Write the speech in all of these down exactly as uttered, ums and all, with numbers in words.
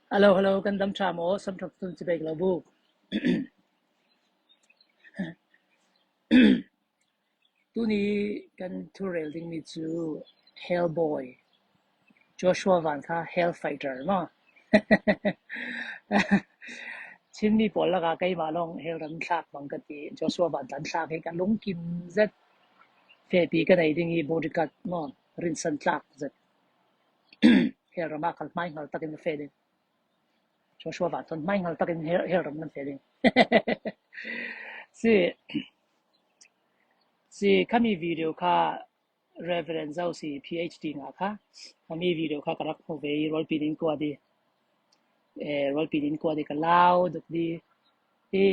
Hello, hello, kan dam ṭha maw? Samṭhak tun ci bek lo buk. Tuni kan thu rel ding mi cu Hellboy, Joshua Van kha Hellfighter maw? Chin mi pawl lakah keimah lawng hell ram thlak bang ka ti. Joshua Van tlan thlak hi ka lungkim zet. Fehpi ka nei ding hi, bodyguard maw, rinsan tlak zet. Hell ram ah kal hmai hngal takin ka feh ding. Joshua Van thawn hmai hngal takin hell, hell ram nan feh ding. Si, si khami video kha Reverend Zo si PhD ngah kha. Khami video kha ka rak hmu ve i rualpi din kua di. Eh, rualpi din kua di ka lau duk di. I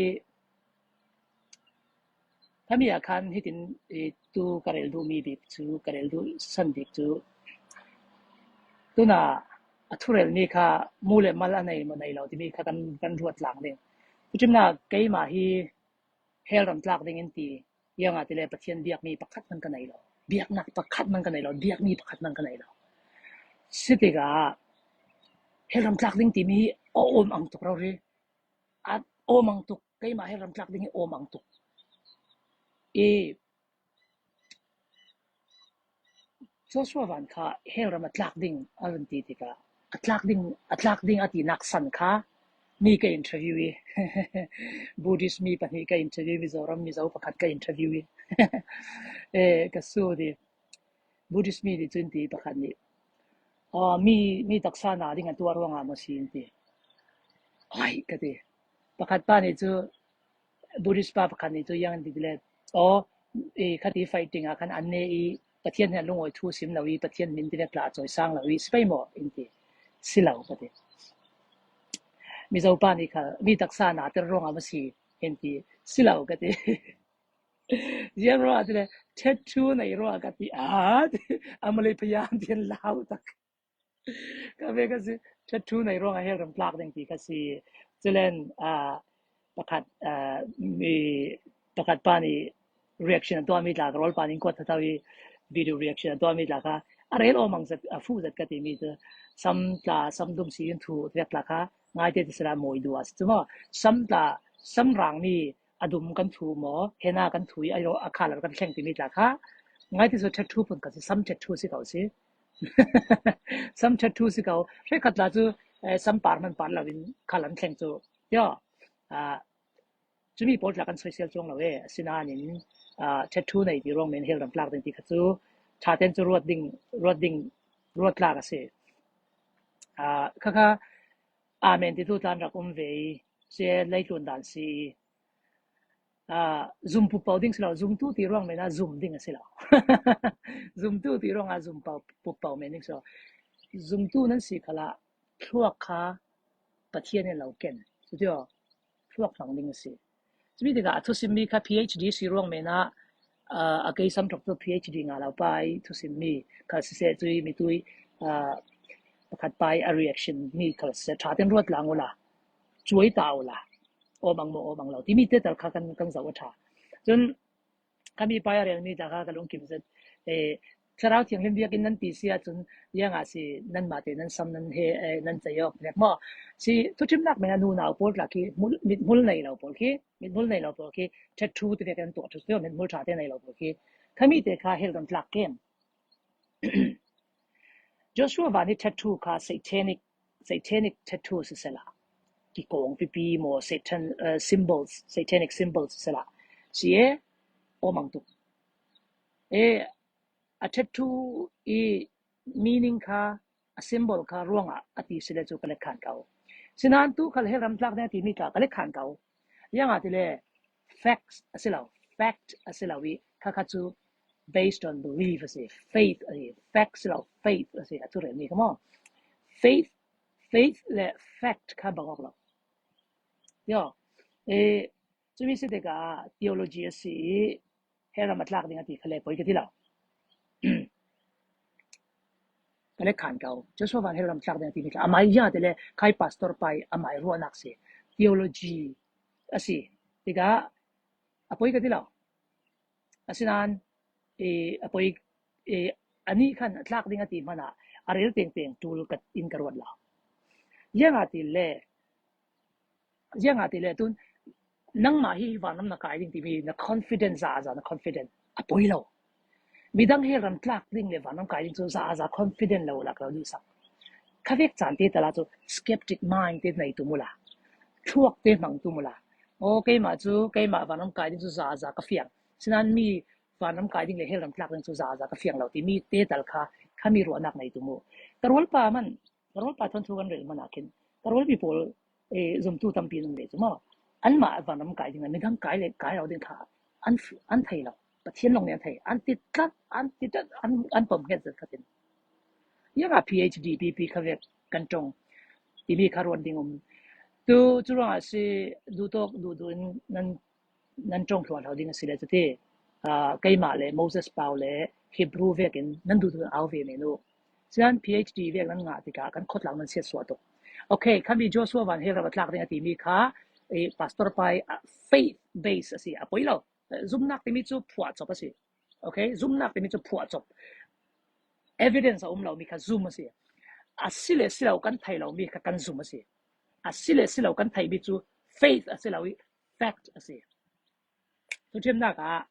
khami ah khan hitin i tu ka rel duh mi bik cu, ka rel duh san bik cu. Tuna a thurel mi kha mu le mal a nei maw nei lo timi kha kan, kan ruat lang ding. Tucimnak keimah hi hell ram tlak ding in ti, ziangahtile Pathian biakmi pakhat hman ka nei lo. Biaknak pakhat hman ka nei lo, biakmi pakhat hman ka nei lo. Si tikah hell ram tlak ding timi hi a awm ang tuk rori. A awm ang tuk, keimah hell ram tlak ding hi awm ang tuk. I Joshua Van kha hell ram a tlak ding a run ti tikah a tlak ding, a tlak ding a tinak san kha mi ka interview i Buddhist mi pahnih ka interview i, Zoram Mizo pakhat ka interview i eh, ka su di Buddhist mi di cun ti pakhat nih, "Aw, mi, mi taksa na ding a tuah ruangah maw si?" in ti. "Ai," ka ti. Pakhat pa nih cu, Buddhist pa pakhat nih cu ziang an ti le, "Aw, i khati fighting ah khan an ne i Pathian hnen lungawi thu sim lo i Pathian min ti vek tla a cawisang lo i si pei maw?" in ti. "Si lo," ka ti. Mizo pa nih kha, "Mi taksa na ter ruangah maw si?" in ti. "Si lo," ka ti. Ziang ruah ti le, "Tattoo nei ruah," ka ti. "Ah," a malay payam tian lau tak. Ka ve ka si, "Tattoo nei ruang a hell ram tlak ding," ti ka si. Culen, ah, pakhat, ah, mi pakhat pa nih reaction a tuahmi tla ka rawl pa nih kuat thathau i video reaction a tuahmi tla kha a rel awm ang zet, a fuh zet ka timi cu sam tla, sam dum si in thu riak tla kha ngaite ti sila mawi dua si cu maw? Sam tla, sam rangmi a dum kan thu maw, hena kan thu i a, a khalar kan thleng timi tla kha ngaite so tattoo pun ka si, sam tattoo si ko si. Sam tattoo si ko. Hrekkhat tla cu, eh, sam par hman par lo in khalar an thleng cu. Yo. Ah, cumi pawl tla kan soisel cuang lo e. Asinain, ah, tattoo nei ti ruang men hell ram tlak ding ti kha cu ṭha ten cu ruat ding, ruat ding, ruat tlak a si. Ah, kha kha, amen ti tu tlan rak um ve i, si leitlun dan si i, ah, zum pupo ding si lo, zumtu ti ruang men ah zum ding a si lo. Zumtu ti ruang ah zum po, pupo men ding si lo. Zumtu nan si khalah thluak kha Pathian in lo ken. Cuti aw, thluak hmang ding a si. Cumi tikah a thusimmi kha PhD si ruang men ah, ah, a kei sam ṭhok cu PhD ngah lo pa i thusimmi kha siseh, cui mitui, ah, pakhat pa i a reaction mi kha siseh, ṭha ten ruat lang ula, cuai ta ula, awm ang maw awm ang lo timi te tal kha kan, kan zoh a ṭha. Cun khami pa i a relmi tla kha ka lungkim zet. Eh, Thlarau Thianghlim biakinn nan ti si ahcun, ziangah si nanmah te nan sam nan he, eh, nan cei awk vek maw? Si thuṭhimnak men a nunau pawl tla khi hmul, mithmul nei lo pawl khi, mithmul nei lo pawl khi tattoo ti vek an tuah ṭhut, mithmul ṭha te nei lo pawl khi khami te kha hell ram tlak kem. Joshua Van hi tattoo kha satanic, satanic tattoo sisela, kikawng pipi maw, Satan, uh, symbols, satanic symbols sisela, si e, awm ang tuk. E, a tattoo i meaning kha, a symbol kha ruangah a ti si le cu ka let khan ko. Sinan tu khal hell ram tlak ding a timi tla ka let khan ko. Ziangahtile facts a si lo, fact a si lo i kha kha cu based on belief a si, faith a si, fact si lo, faith a si, a thurelmi kha maw? Faith, faith le fact kha bang awk lo. Yo, e, cumi si tikah theology a si i hell ram a tlak ding a ti kha le poi ka ti lo. Ka le khan ko. Joshua Van hell ram tlak ding a timi tla. Amai ziangahtile khai pastor pa i amai ruahnak si. Theology a si. Tikah a poi ka ti lo. Asinan, e, a poi, e, anih khan a tlak ding a ti hmanah a rel tengteng tul ka in ka ruat lo. Ziangahtile, ziangahtile tun nangmah hi vanram na kai ding timi na confident zaza na confident a poi lo. Midang hel ram tlak ding le vanram kai ding chu zaza confident lo lak lo dusak. Khavek chan te tala chu skeptic mind te nei tu mula, thuak te mang tu mula. O keima chu keima vanram kai ding chu zaza ka fiang. Sinan mi vanram kai ding le hel ram tlak ding chu zaza ka fiang lo timi te tal kha, kha mi ruahnak nei tu mu. Ka rualpa man, ka rualpa thon thu kan rel man akin ka rualpi pawl zumtu tampi nung le chu maw, anmah vanram kai ding le midang kai le kai lo ding kha an an thei lo. Pathian long ne an thei, an ti tlat, an ti tlat, an an pom nget zet khatin. Yanga PhD pipi kha vek kan tong timi kha ruat ding um. Tu churuang a si dutok dudu in nan nan tong thluan hlo ding a si le chuti. Keimah le Moses Pau le Hebrew vekin nan dudu au ve menu. Sian PhD vek nan ngah tika kan khotlang nan siat suah tuk. Okay, khami Joshua Van Hel ram a tlak ding a timi kha Pastor Pai faith base a si, a poi lo. Zumnak timi chu phuah chop a si. Okay, zumnak timi chu phuah chop. Evidence a um lo mi kha zum a si. A si le si lo kan thei lo mi kha kan zum a si. A si le si lo kan thei mi chu faith a si lo i fact a si. Tu thiamnak ah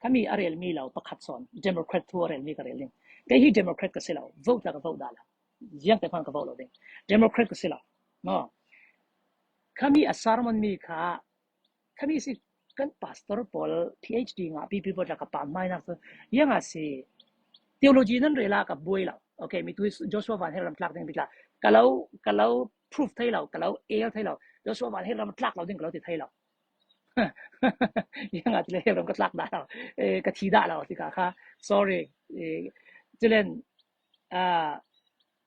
khami a rel mi lo pakhat sawn Democrat thu a rel mi ka rel ding. Kei hi Democrat ka si lo, vote la ka vote dah lo. Ziang te khan ka vote lo ding. Democrat ka si lo. No. Khami a sermon mi kha, khami si kan pastor pawl PhD ngah pipi pawl la ka pam mai nak tu. Yang a si theology nan rel a ka buai lo. Okay, mi tu Joshua Van Hel ram tlak ding bit la. Ka lo, ka lo proof thei lo, ka lo el thei lo. Joshua Van Hel ram tlak lo ding ka lo ti thei lo. Yang a ti le hel ram ka tlak dah lo. Ka thi dah lo ti ka kha. Sorry. Chilen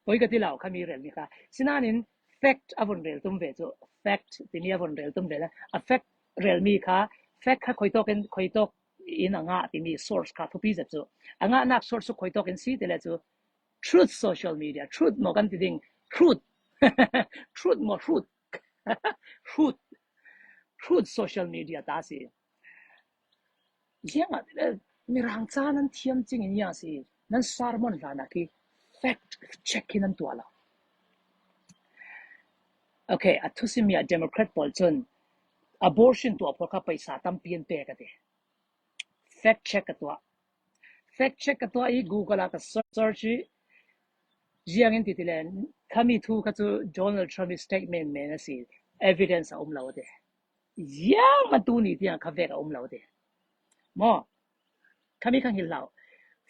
poi ka ti lo khami rel mi kha. Sinanin fact a von rel tum ve chu. Fact timi a von rel tum ve la. A fact rel mi kha. Fact kha khoitok in, khoitok in a ngah timi source kha thupi zet chu. A ngah nak source chu khoitok in si ti le chu. Truth social media. Truth mo kan ti ding. Truth. Truth mo truth. Truth. Truth social media ta si. Ziang a ti le mirang cha nan thiam ching in ya si. Nan sermon la na ki fact check hi nan tua lo. Okay, a thusim ya Democrat pawl chun abortion tua pawl kha paisa tampi an pe ka ti. Fact check ka tua. Fact check ka tua i Google a ka search i ziang in ti ti le khami thu kha chu Donald Trump i statement men a si, evidence a um lo te. Ziang a tu ni tiang kha vek a um lo te. Mo. Khami kha hil lo.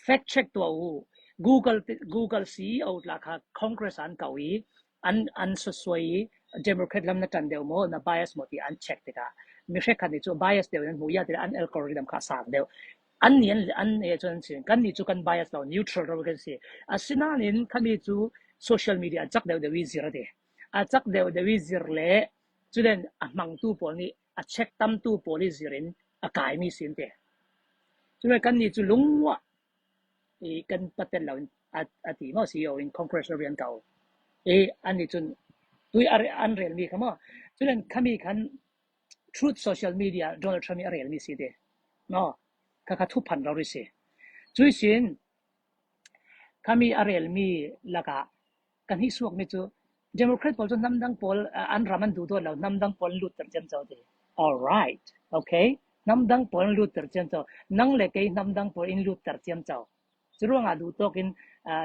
Fact check tua u. Google, Google CEO tla kha Congress an kau i an, an sosoi Democrat lam na tan deuh mo, na bias mo ti an check tika. Mi hre khat ni chu bias deuh nan mu ya ti an algorithm kha sang deuh. An ni an, an e chuan chin kan ni chu kan bias lo, neutral ro kan si. A sinanin khami chu social media a chak deuh deuh i zir a ti. A chak deuh deuh i zir le chulen a hmang tu pawl ni, a check tam tu pawl i zirin a kai mi sin te. Chulen kan ni chu lungwa i kan patel lo a ti mo, CEO in Congress lo rian kau. E an ni chun tui an rel mi kha mo. Chulen khami khan Truth social media Donald Trump i a rel mi si te. No. Kha kha thu phan lo ri si. Chui sin khami a rel mi laka kan hi suak mi chu Democrat pawl chu hnam dang pawl an ram an duh dawt lo, hnam dang pawl an lut ter chiam chau ti. All right. Okay. Hnam dang pawl an lut ter chiam chau. Nang le kei hnam dang pawl in lut ter chiam chau. Churuanga duh tawkin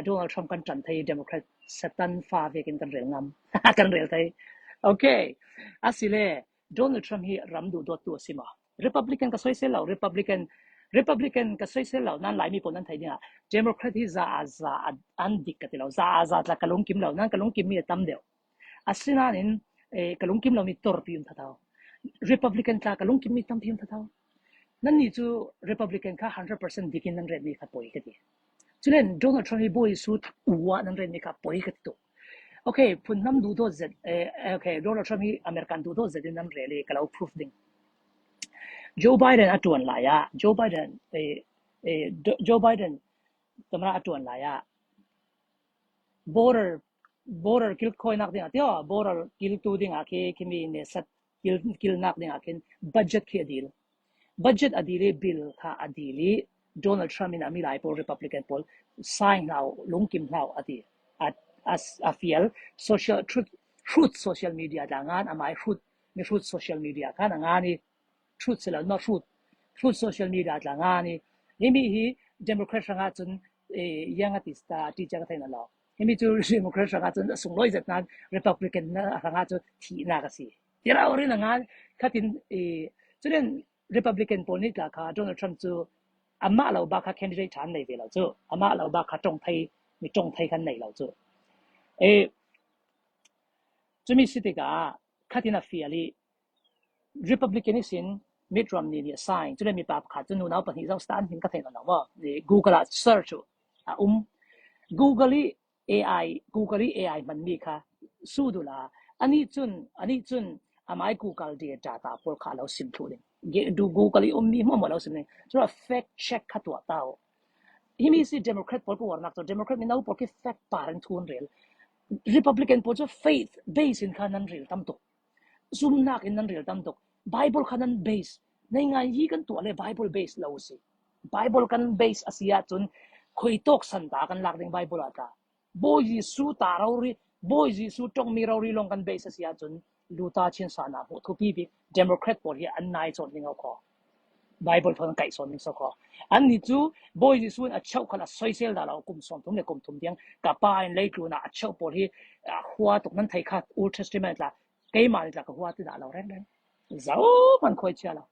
Donald Trump kan tan thei, Democrat Satan fa vekin kan rel ngam. Kan rel thei. Okay. A si le Donald Trump hi ram duh dawt tu a si ma. Republican ka soisel lo, Republican, Republican ka soisel lo, nan lai mi pawl nan thei dinga. Democrat hi za a za an dik ka ti lo, za a za tla ka lungkim lo, nan ka lungkim mi a tam deuh. A sinanin ka lungkim lo mi torpi um thatau. Republican tla ka lungkim mi tampi um thatau. Nan ni chu Republican kha hundred percent dikin nan ret mi kha poi ka ti. Chulen Donald Trump hi buai su thak uwa nan ren ni kha poi ka ti tu. Okay, phun hnam duh dawt zet, okay, Donald Trump hi American duh dawt zet in nan rel i ka lo proof ding. Joe Biden a tuan lai a, Joe Biden, Joe Biden tamara a tuan lai a border, border kil khoi nak ding a tio, border kil tu ding a khi, khi mi ne sat kil, kil nak ding a khin budget khi a dil. Budget a dili bill kha a dili Donald Trump in a mi lai pawl Republican pawl sign hlau, lungkim hlau a ti. A, a, a fial social, Truth, Truth social media tla ngan, amai Truth, mi Truth social media khan a ngan i, Truth sila ma Truth, Truth social media tla ngan i, himi hi Democrat ranga chun, eh, yang a tista, ti chang thei na lo. Himi chu Democrat ranga chun a sung loi zet nan, Republican na ranga chu thi na ka si. Tira ori na ngan, khatin, eh, chun Republican pawl ni tla kha Donald Trump chu amah lo ba kha candidate than nei ve lo chu. Amah lo ba kha tong thei, mi tong thei khan nei lo chu. Eh, chumi si tika, khatin a fial i Republican i sin Mitt Romney ni a sign. Chule mi pa khat chu nunau pahnih zau stand hin ka thei lo lo mo. Ni Google a search chu a um. Google i A I, Google i A I man mi kha su du la. Ani chun, ani chun amai Google dia data pawl kha lo sim thu ding. Ge-, du Google i um mi mo mo lo sim ding. Chule fact check kha tua tau. Himi si Democrat pawl ko warnak to, Democrat mi nau pawl ki fact paring thun rel. Republican pawl chu faith base in kha nan rel tam to. Zumnak in nan rel tam to. Bible kha nan base. Nei ngai yi kan tua le Bible base lo si. Bible kan base a sia chun khoi tok san ta kan lak ding Bible a ta. Bawi Jesu ta rori, Bawi Jesu tong mi rori long kan base a sia chun luta chin sa na hu thu pi pi Democrat pawl hi an nai chon ding au kho. Bible thon kai son ding so kho. An ni chu Bawi Jesu a chau khala soisel da lo kum som thum le kum thum diang ka pa in lei tlu na a chau pawl hi a hua tuk nan thei kha Old Testament la keima ni tla ka hua ti da lo reng reng. Zau man khoi chia lo.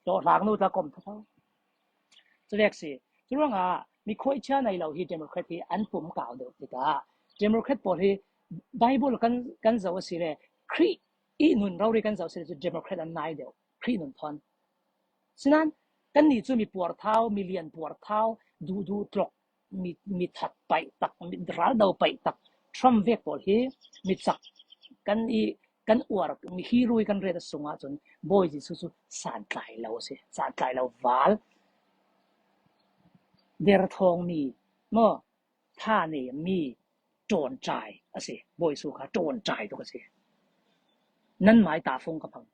To hlang nu tla kom tha tho. Chu vek si. Chu rong a mi khoi chia nai lo hi Democrat hi an pum kau deu ti ta. Democrat pawl hi Bible kan, kan zau a si le Khrih i nun rori kan zau si le chu Democrat an nai deu. Khrih nun thon. Sinan, kan ni chu mi puar thau, mi lian puar thau, du du tlok, mi, mi that pai tak, mi ral dau pai tak, Trump vek pawl hi, mi chak, kan i, kan uar, mi hi rui kan ret a sunga chun, Bawi Jesu chu san tlai lo si, san tlai lo val. Der thong mi, mo, tha ne mi, ton chai, a si, Bawi Jesu kha ton chai to ka si. Nan mai ta fong ka phang.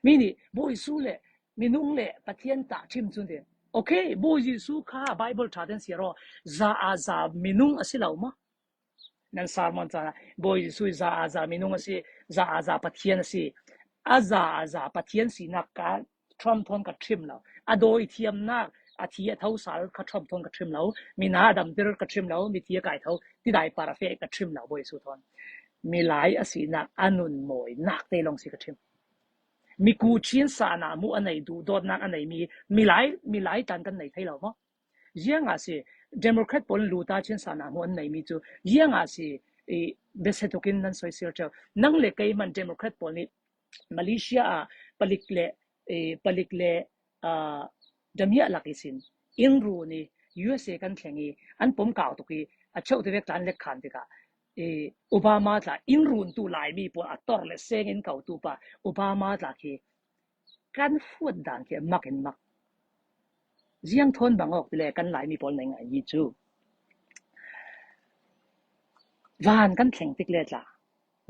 Mi ni, Bawi Jesu le, minung le, Pathian ta thim chun de. Okay, Bawi Jesu kha Bible tha den si ro, za a za minung a si lo ma. Nan sermon chana, Bawi Jesu za a za minung a si, za a za Pathian a si. A za a za Pathian si nak ka Trump thon ka thim lo. A doi thiam nak, a thi a thau sal ka Trump thon ka thim lo. Mi na dam dir ka thim lo, mi thi a kai thau, ti dai para fe ka thim lo Bawi Jesu thon. Mi lai a si nak, a nun moi nak te long si ka thim. Mi ku chin sa na mu a nei du dot nak a nei mi, mi lai, mi lai tan kan nei thei lo mo. Ziang a si, Democrat pawl luta chin sa na mu a nei mi chu, ziang a si, i, bese tokin nan soi sir chau. Nang le kei man Democrat pawl ni, Malaysia a palik le, eh, palik le, ah, damia lak i sin. In ru ni, U S A kan thleng i, an pom kau tuk i, a chau te vek tlan lek khan tika. Eh, Obama tla, in run tu lai mi pawl a tor le seng in kau tu pa, Obama tla ki, kan fuat dan ki mak in mak. Ziang thon bang ok le, kan lai mi pawl nei ngai i chu. Van kan thleng tik le tla.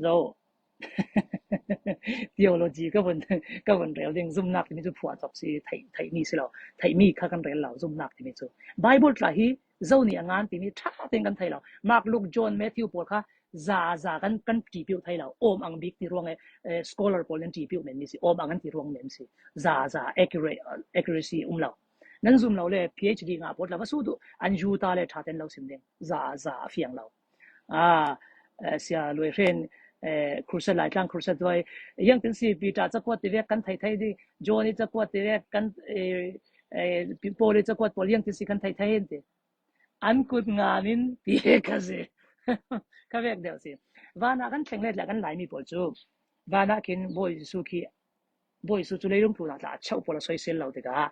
Zo. Theology ka vun, ka vun rel ding zumnak timi chu phua chok si thei, thei mi si lo. Thei mi kha kan rel lo, zumnak timi chu. Bible tla hi, zo ni a ngan timi tha teng kan thei lo. Mark, Luke, John, Matthew pawl kha, za, za kan, kan ti piu thei lo. Om ang bik ti ruang e, eh, scholar pawl nan ti piu men mi si. Om ang an ti ruang men si. Za, za, accurate, accuracy um lo. Nan zum lo le, P H D nga pawl tla va su du, an ju ta le tha ten lo sim ding. Za, za, a fiang lo. A, eh, sia lui hrin, eh, crusade lai tlang crusade doi. Yang tin si Peter chakua ti vek kan thei thei di, John i chakua ti vek kan, eh, eh, Paul i chakua pawl yang tin si kan thei thei hin ti. An kut ngan in ti ka si. Ka vek deu si. Vana kan thleng let la kan lai mi pawl chu. Vana kin Bawi Jesu ki, Bawi Jesu chu leilung tu na tla a chau pawl a soi sel lo ti ka.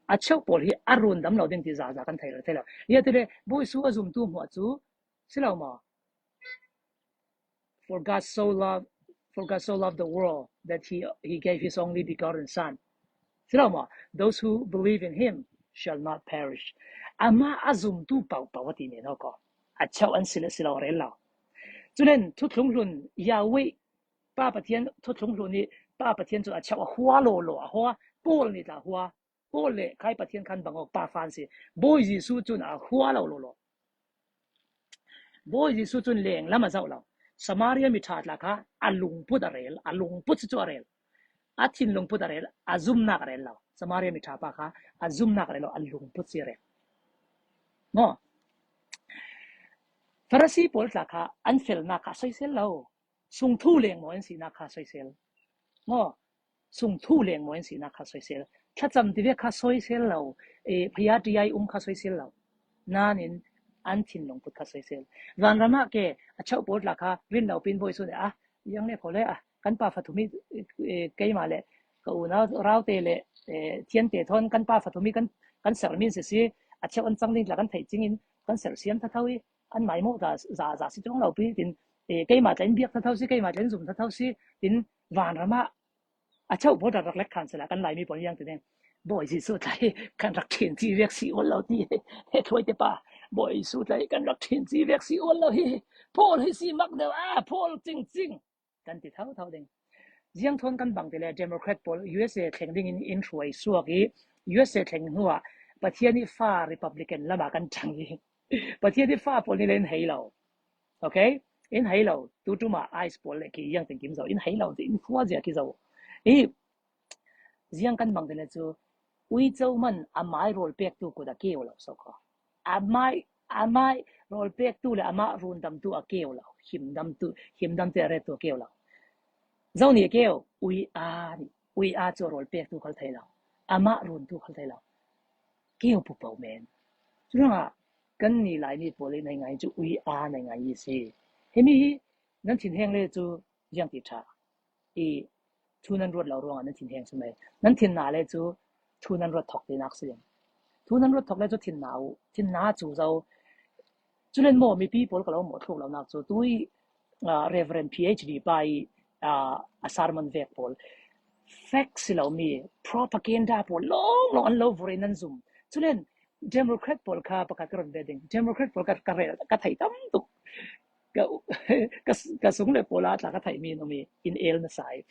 A chau pawl hi a run dam lo ding ti za za kan thei lo, thei lo. Ya ti le, Bawi Jesu a zum tu hmuah chu, si lo mo. For God so loved, for God so loved the world that he, he gave his only begotten Son. Si lo mo, those who believe in him shall not perish. Ama a zum tu pau pau a ti ne no ko. A chau an si le si lo rel lo. Chunen thuthlung hlun Yahweh, Pa Pathian thuthlung hlun ni, Pa Pathian chu a chau a hua lo lo a hua, Paul ni tla hua, Paul le khai Pathian khan bang ok pa fan si, Bawi Jesu chun a hua lo lo lo. Bawi Jesu cun leng lam a zoh lo. Samaria mi ṭha tla kha a lungput a rel, a lungput si cu a rel. A thin lungput a rel, a zumnak a rel lo. Samaria mi ṭha pa kha a zumnak a rel lo, a lungput si a rel. Maw? Farasi pawl tla kha an felnak kha a soisel lo. Sungthu leng maw an sinak kha a soisel. Maw? Sungthu leng maw an sinak kha a soisel. Thlacam tivek kha a soisel lo. Eh, phaya ṭiai um kha a soisel lo. Nain an thin lungput kha a soisel. Vanram ah ke a chauh pawl tla kha rin lo pin bawi sun ah, yang le kho le ah, kan pa fathum hi, eh, keimah le ka unau raute le, eh, thiante thawn kan pa fathum hi kan, kan serh min sisi, a chauh an cang ding tla kan theih cingin kan serh siam thatho hi, an maimawh ta za, za si ṭawng lo pi tin, eh, keimah tla in biak thatho si, keimah tla in zum thatho si, tin vanram ah a chauh pawl rak rak lek khan sila kan Laimi pawl yang ti ding. Bawi Jesu tla hi kan rak ṭhin ci vek si ual lo ti. He thuai te pa. Bawi Jesu tla hi kan rak ṭhin ci vek si ual lo hi. Paul hi si mak deuh a, Paul cing cing. Kan ti tho tho ding. Ziang thawn kan bang ti le Democrat pawl U S A thleng dingin in hruai suak i U S A thleng hnuah Pathian i fa Republican lamah kan ṭhang i Pathian i fa pawl ni le in hei lo. Okay? In hei lo, tu ṭuma ice pawl le khi yang tengkim zo, in hei lo, in khua zia khi zo. I, ziang kan bang te le cu, uico man a mai rawl pektu kut a keu lo, so ko. A mai, a mai rawl pektu le amah rundamtu a keu lo, himdamtu, himdam te a rettu a keu lo. Zo ni a keu, ui a ni, ui a cu rawl pektu khal thei lo, amah runtu khal thei lo. Keu pupo men. Curuangah kan ni Laimi pawl i nei ngai cu ui a nei ngai i si. Himi hi nan thinheng le cu ziang ti ṭha. I thu nan ruat lo ruangah nan thinheng si mai. Nan thinna le cu thu nan ruat thok tinak si ding. Thu nan ruat thok le cu thinna uh, thinna cu zo. Culen maw mipi pawl ka lo maw thluk lonak cu tui, ah, Reverend P H D pa i, ah, a sermon vek pawl. Fact si lo mi, propaganda pawl long long an lo vur i nan zum. Culen Democrat pawl kha pakhat ka run ve ding. Democrat pawl ka, ka rel, ka thei tam tuk. Ka, ka, ka sung le pawl a tla ka theih mi in um i in el na sai.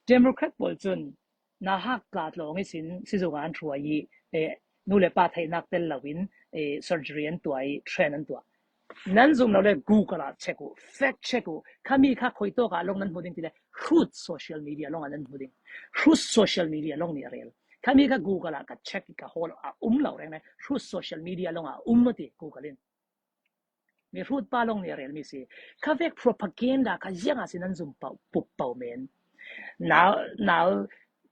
Democrat pawl cun nahak tla tlawng i sin, sizung ah an hruai i, eh, nu le pa theihnak tel lo in, eh, surgery an tuah i, train an tuah. Nan zum lo le Google ah check uh, fact check uh. Khami kha khuitawk ah long nan hmu ding ti le, Truth social media long ah nan hmu ding. Truth social media long nih a rel. Khami kha Google ah ka check i ka hawl a um lo reng le, Truth social media long ah um a ti Google in. Mi hrut pa long nih a rel mi si. Kha vek propaganda kha ziang a si nan zum pau, pup pau men. Nau, nau,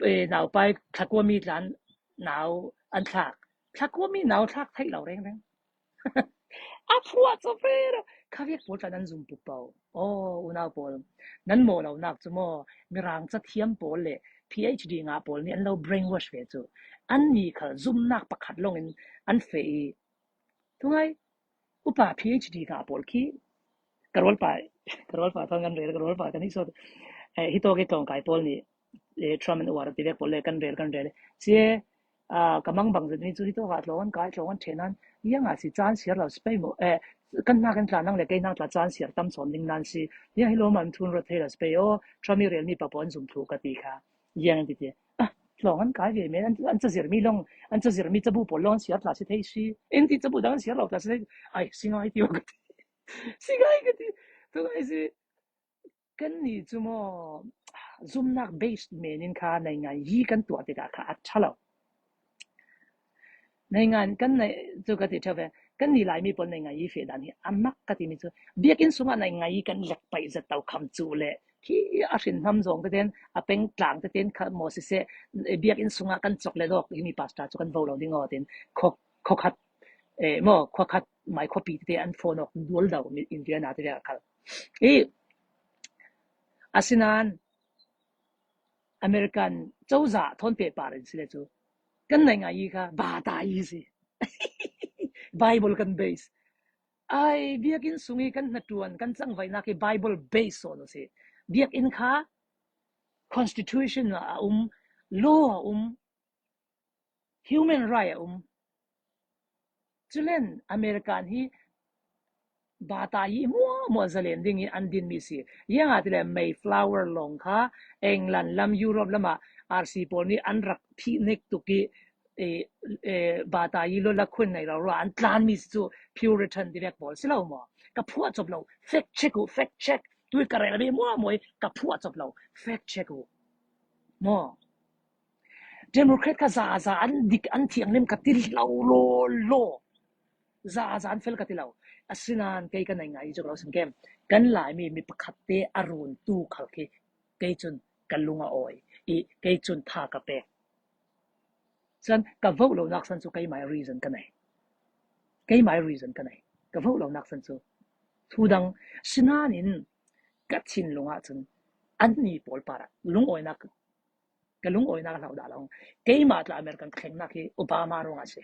eh, nau pai thlakua mi tlan nau an thlak. Thlakua mi nau thlak theih lo reng reng. A phuah cu pe ro. Kha vek pawl tlan nan zum pup pau. Oh, unau pawl. Nan maw lo nak cu maw, Mirang cathiam pawl le P H D ngah pawl nih an lo brainwash ve cu. An ni khal zumnak pakhat long in an feh i, tungai, upa P H D ngah pawl khi ka rualpa, ka rualpa thawn kan rel, ka rualpa kan i sawt. Eh, hi tawk i tlawngkai pawl nih, eh, Trump and War ti vek pawl le kan rel, kan rel. Si, ah, ka mangbang zet ni cu hi tawk ah tlawng an kai, tlawng an ṭhen an, ziang a si caan siar lo si pei maw, eh, kan hnak in tla nang le kei hnak tla caan siar tam sawn ding nan si, ziang hi lawmam thun ruat thei lo si pei aw, Trump i rel mi pa pawl an zum thluh ka ti kha. Ziang an ti ti. Ah, tlawng an kai ve men, an, an cazir mi long, an cazir mi cabu pawl long an siar tla si thei si. En ti cabu dang an siar lo tla si thei. Ai, si ngai ti ka ti. Si ngai ka ti. Tu ngai si. Kan ni cu maw, zumnak based men in kha nei ngai yi kan tuah tikah kha a ṭha lo. Nei ngai kan nei cu ka ti ṭheu ve. Kan ni Laimi pawl nei ngai yi feh dan hi a mak ka timi cu. Biakinn sungah nei ngai yi kan lek paih zet to kham cu le. Khi a hrin hnam zawng teten, a peng tlang teten kha maw siseh, biakinn sungah kan cawk le dawk, himi pastor cu kan vo lo ding aw tin, khua, khua khat, eh, maw, khua khat mai khuapi tete an phone awk dual do, Indiana tete a khal. I, asinain, American cozah thawn pehpar in si le cu, kan nei ngai yi kha bata yi si. Bible kan base. Ai, biakinn sung i kan hnaṭuan, kan cangvaihnak hi Bible base sawn u si. Biakinn kha constitution a um, law a um, human right a um. Culen American hi bata yi muahmuah zalen ding i an dinmi si. Ziangahtile Mayflower lawng kha England lam, Europe lamah R C pawl nih an rak phihnik tuk i eh, eh, bata i lo la khun nei lo ra an tlan mi si chu Puritan direct bol si lo mo. Ka phuah chop lo, fact check u, fact check. Tui ka rel mi mo mo, ka phuah chop lo, fact check u. Mo. Democrat kha za za an dik an thiang lim ka ti lo lo lo. Za za an fel ka ti lo. Asinan kei ka nei ngai chu ka lo sim kem. Kan lai mi mi pakhat te a run tu khal khi kei chun ka lung a awi. I kei chun tha ka pe. San ka vote lo nak san chu kei mai reason ka nei. Kei mai reason ka nei. Ka vote lo nak san chu. Thu dang sinan in ka thin lung a chun an ni pol para lung awi nak ka lung awi nak lau da lo. Kei ma tla American ka thleng nak hi Obama rong a si.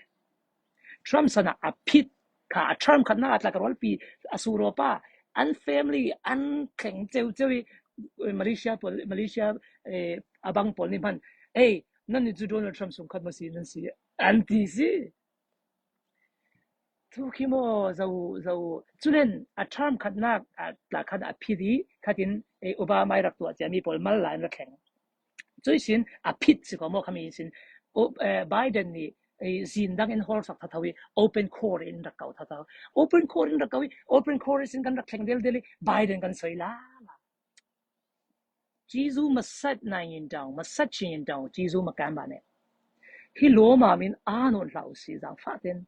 Trump sana a phit kha a Trump khat na tla ka rol pi a su ro pa an family an thleng cheu cheu i Malaysia pol Malaysia eh, a bang pol ni man. Ei, nan ni chu Donald Trump sung khat ma si nan si an ti si. Thu khi mo zo zo chulen a Trump khat na a tla khat a phit i khat in eh, Obama i rak tua chia mi pol mal la an rak thleng. Chui sin a phit si ko mo khami sin o eh, Biden ni eh, zin dang in hol sak thathau i open court in rak kau thathau. Open court in rak kau i open court sin kan rak thleng del del i Biden kan soi la. Jizu masat na in dang, masat chin in dang, Jizu makam ba ne. Hi lo ma min a non hlau si zang fa ten.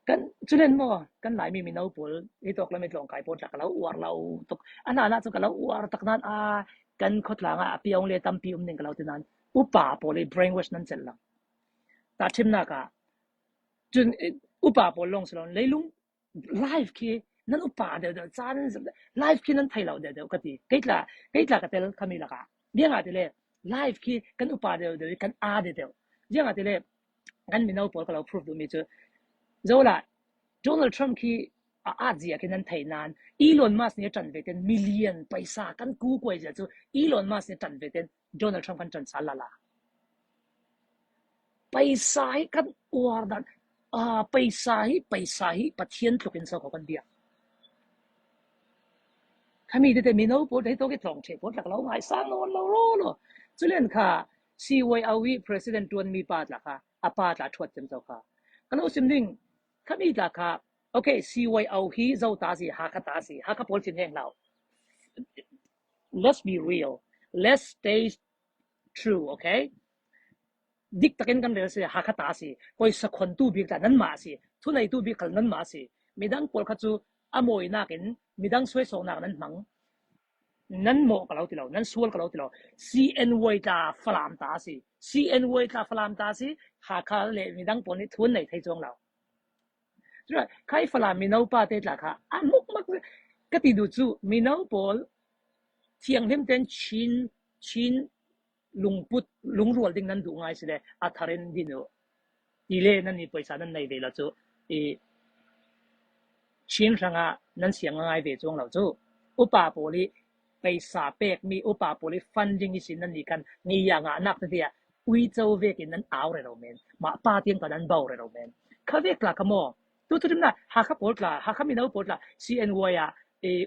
Kan chulen mo kan lai mi mi nau pol i tok la mi tlong kai pol tak lau uar lau tok. Ana na chu ka lau uar tak nan a kan khot la nga a piang le tam pi um ning ka lau te nan. Upa pol i brainwash nan chel lang. Ta thim na ka. Chun upa pol long salon leilung life khi nan upa deu deu chan life khi nan thei lo deu deu ka ti. Kei tla kei tla ka tel khami la ka. Dia nga ti le life khi kan upa deu deu kan a deu deu. Dia nga ti le kan mi nau pol ka lo proof du mi chu. Zo la Donald Trump khi a a zia khi nan thei nan Elon Musk ni tan ve ten million paisa kan ku koi zia chu Elon Musk ni tan ve ten Donald Trump kan tan sa la la. Paisa hi kan uar dan a paisa hi paisa hi Pathian tlukin sa ko kan dia. Khami te te mi no po dei to ki tong che po tak lo ngai sang no lo lo lo. Chulen kha C Y O E president tuan mi pa tla kha a pa tla thuat chem zo kha. Ka lo sim ding khami tla kha okay C Y O hi zo ta si ha kha ta si ha kha pol chin heng lau. Let's be real. Let's stay true, okay? Dik takin kan rel si ha kha ta si. Koi sa khon tu bik ta nan ma si. Thu nei tu bik khal nan ma si. Midang pol kha chu a moi nakin midang soi so nak nan mang. Nan mo ka lo ti lo, nan sual ka lo ti lo. C N Y ta falam ta si. C N Y ta falam ta si. Ha kha le midang pol ni thun nei thei chuang lo. Chu khai fala mi no pa te tla kha a muk mak ka ti du chu mi no pol thiang hlim ten chin chin lungput lungrual ding nan du ngai si le a tharin din u. I le nan ni paisa nan nei ve la chu i chin ranga nan siang ngai ve chuang lo chu. Upa poli paisa pek mi upa poli funding i sin nan ni kan ngi ya nga nak te dia ui chau ve kin nan au re lo men ma pa tiang ka nan bau re lo men. Kha vek tla ka mo. Tu tu dim na ha kha pol tla ha kha mi no pol tla C N Y a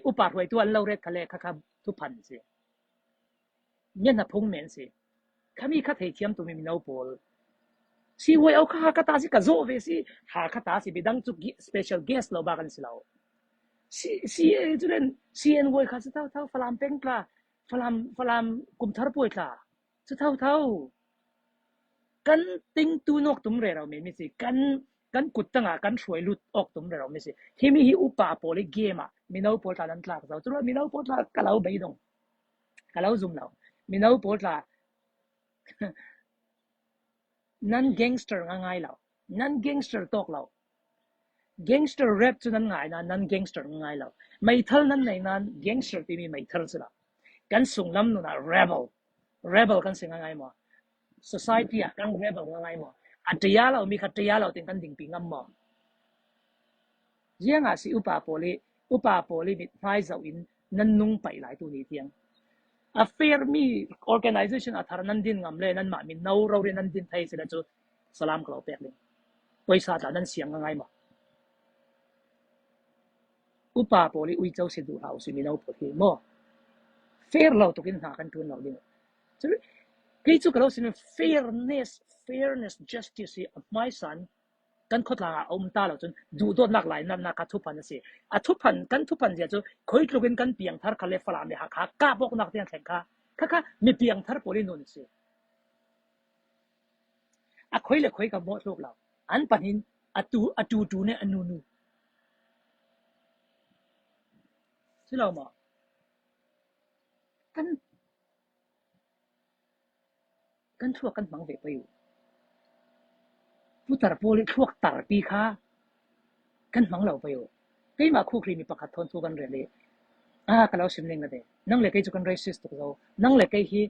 upa ruai tu an lo ret kha le kha kha tu phan si. Ngen na phung men si. Khami kha thei thiam tu mi no pol. Si wai au kha ha kha ta si ka zo ve si ha kha ta si bidang chu special guest lo ba kan si lo. Si si chu len C N Y kha si thau thau falam peng tla falam falam kum thar poi tla. Chu thau thau. Kan ting tu nok tum re rau mi mi si kan kan kut tanga kan hruai lut ok tum re rau mi si. Himi hi upa poli game a mi no pol tla nan tlak zau. Chu lo mi no pol tla ka lo bei dong. Ka lo zum lo. Mi no pol tla nan gangster nga ngai lo. Nan gangster tok lo. Gangster rap chu nan ngai na nan gangster nga ngai lo. Meithal nan nei nan gangster ti mi meithal si lo. Kan sung lam nuna rebel. Rebel kan si nga ngai mo. Society a kan rebel nga ngai mo. A tia lo mi kha tia lo ting kan ding pi ngam mo. Ziang a si upa poli upa poli mit hmai zau in nan nung pai lai tu ni tiang. A fair mi organization a thar nan din ngam le nan ma min no ro ri nan din thai si la chu salam ka lo pek ling. Poisa ta nan siang nga ngai mo. Upa poli ui chau si du hau si mi no poli mo. Fair lo tukin hna kan tun lo ding. Chu kei chu ka lo sin fairness fairness, justice hi a hmaisan kan khawtlangah a um ta lo cun, duhdawtnak lainatnak kha thuphan a si. A thuphan, kan thuphan zia cu khuitlukin kan piangthar kha le Falam le Hakha kap awknak tiang thleng kha, kha kha mi piangthar pawl i nun a si. A khoi le khoi ka mawh tluk lo. An pahnih a tu, a tutu ne a nunu. Si lo maw? Kan, kan thluak kan hmang ve pei uh. Putar pawl i thluak tarpi kha kan hmang lo pei uh. Keimah khukri mi pakhat thawn thu kan rel i, a, ka lo sim ning a de. Nang le kei cu kan racist tuk zo. Nang le kei hi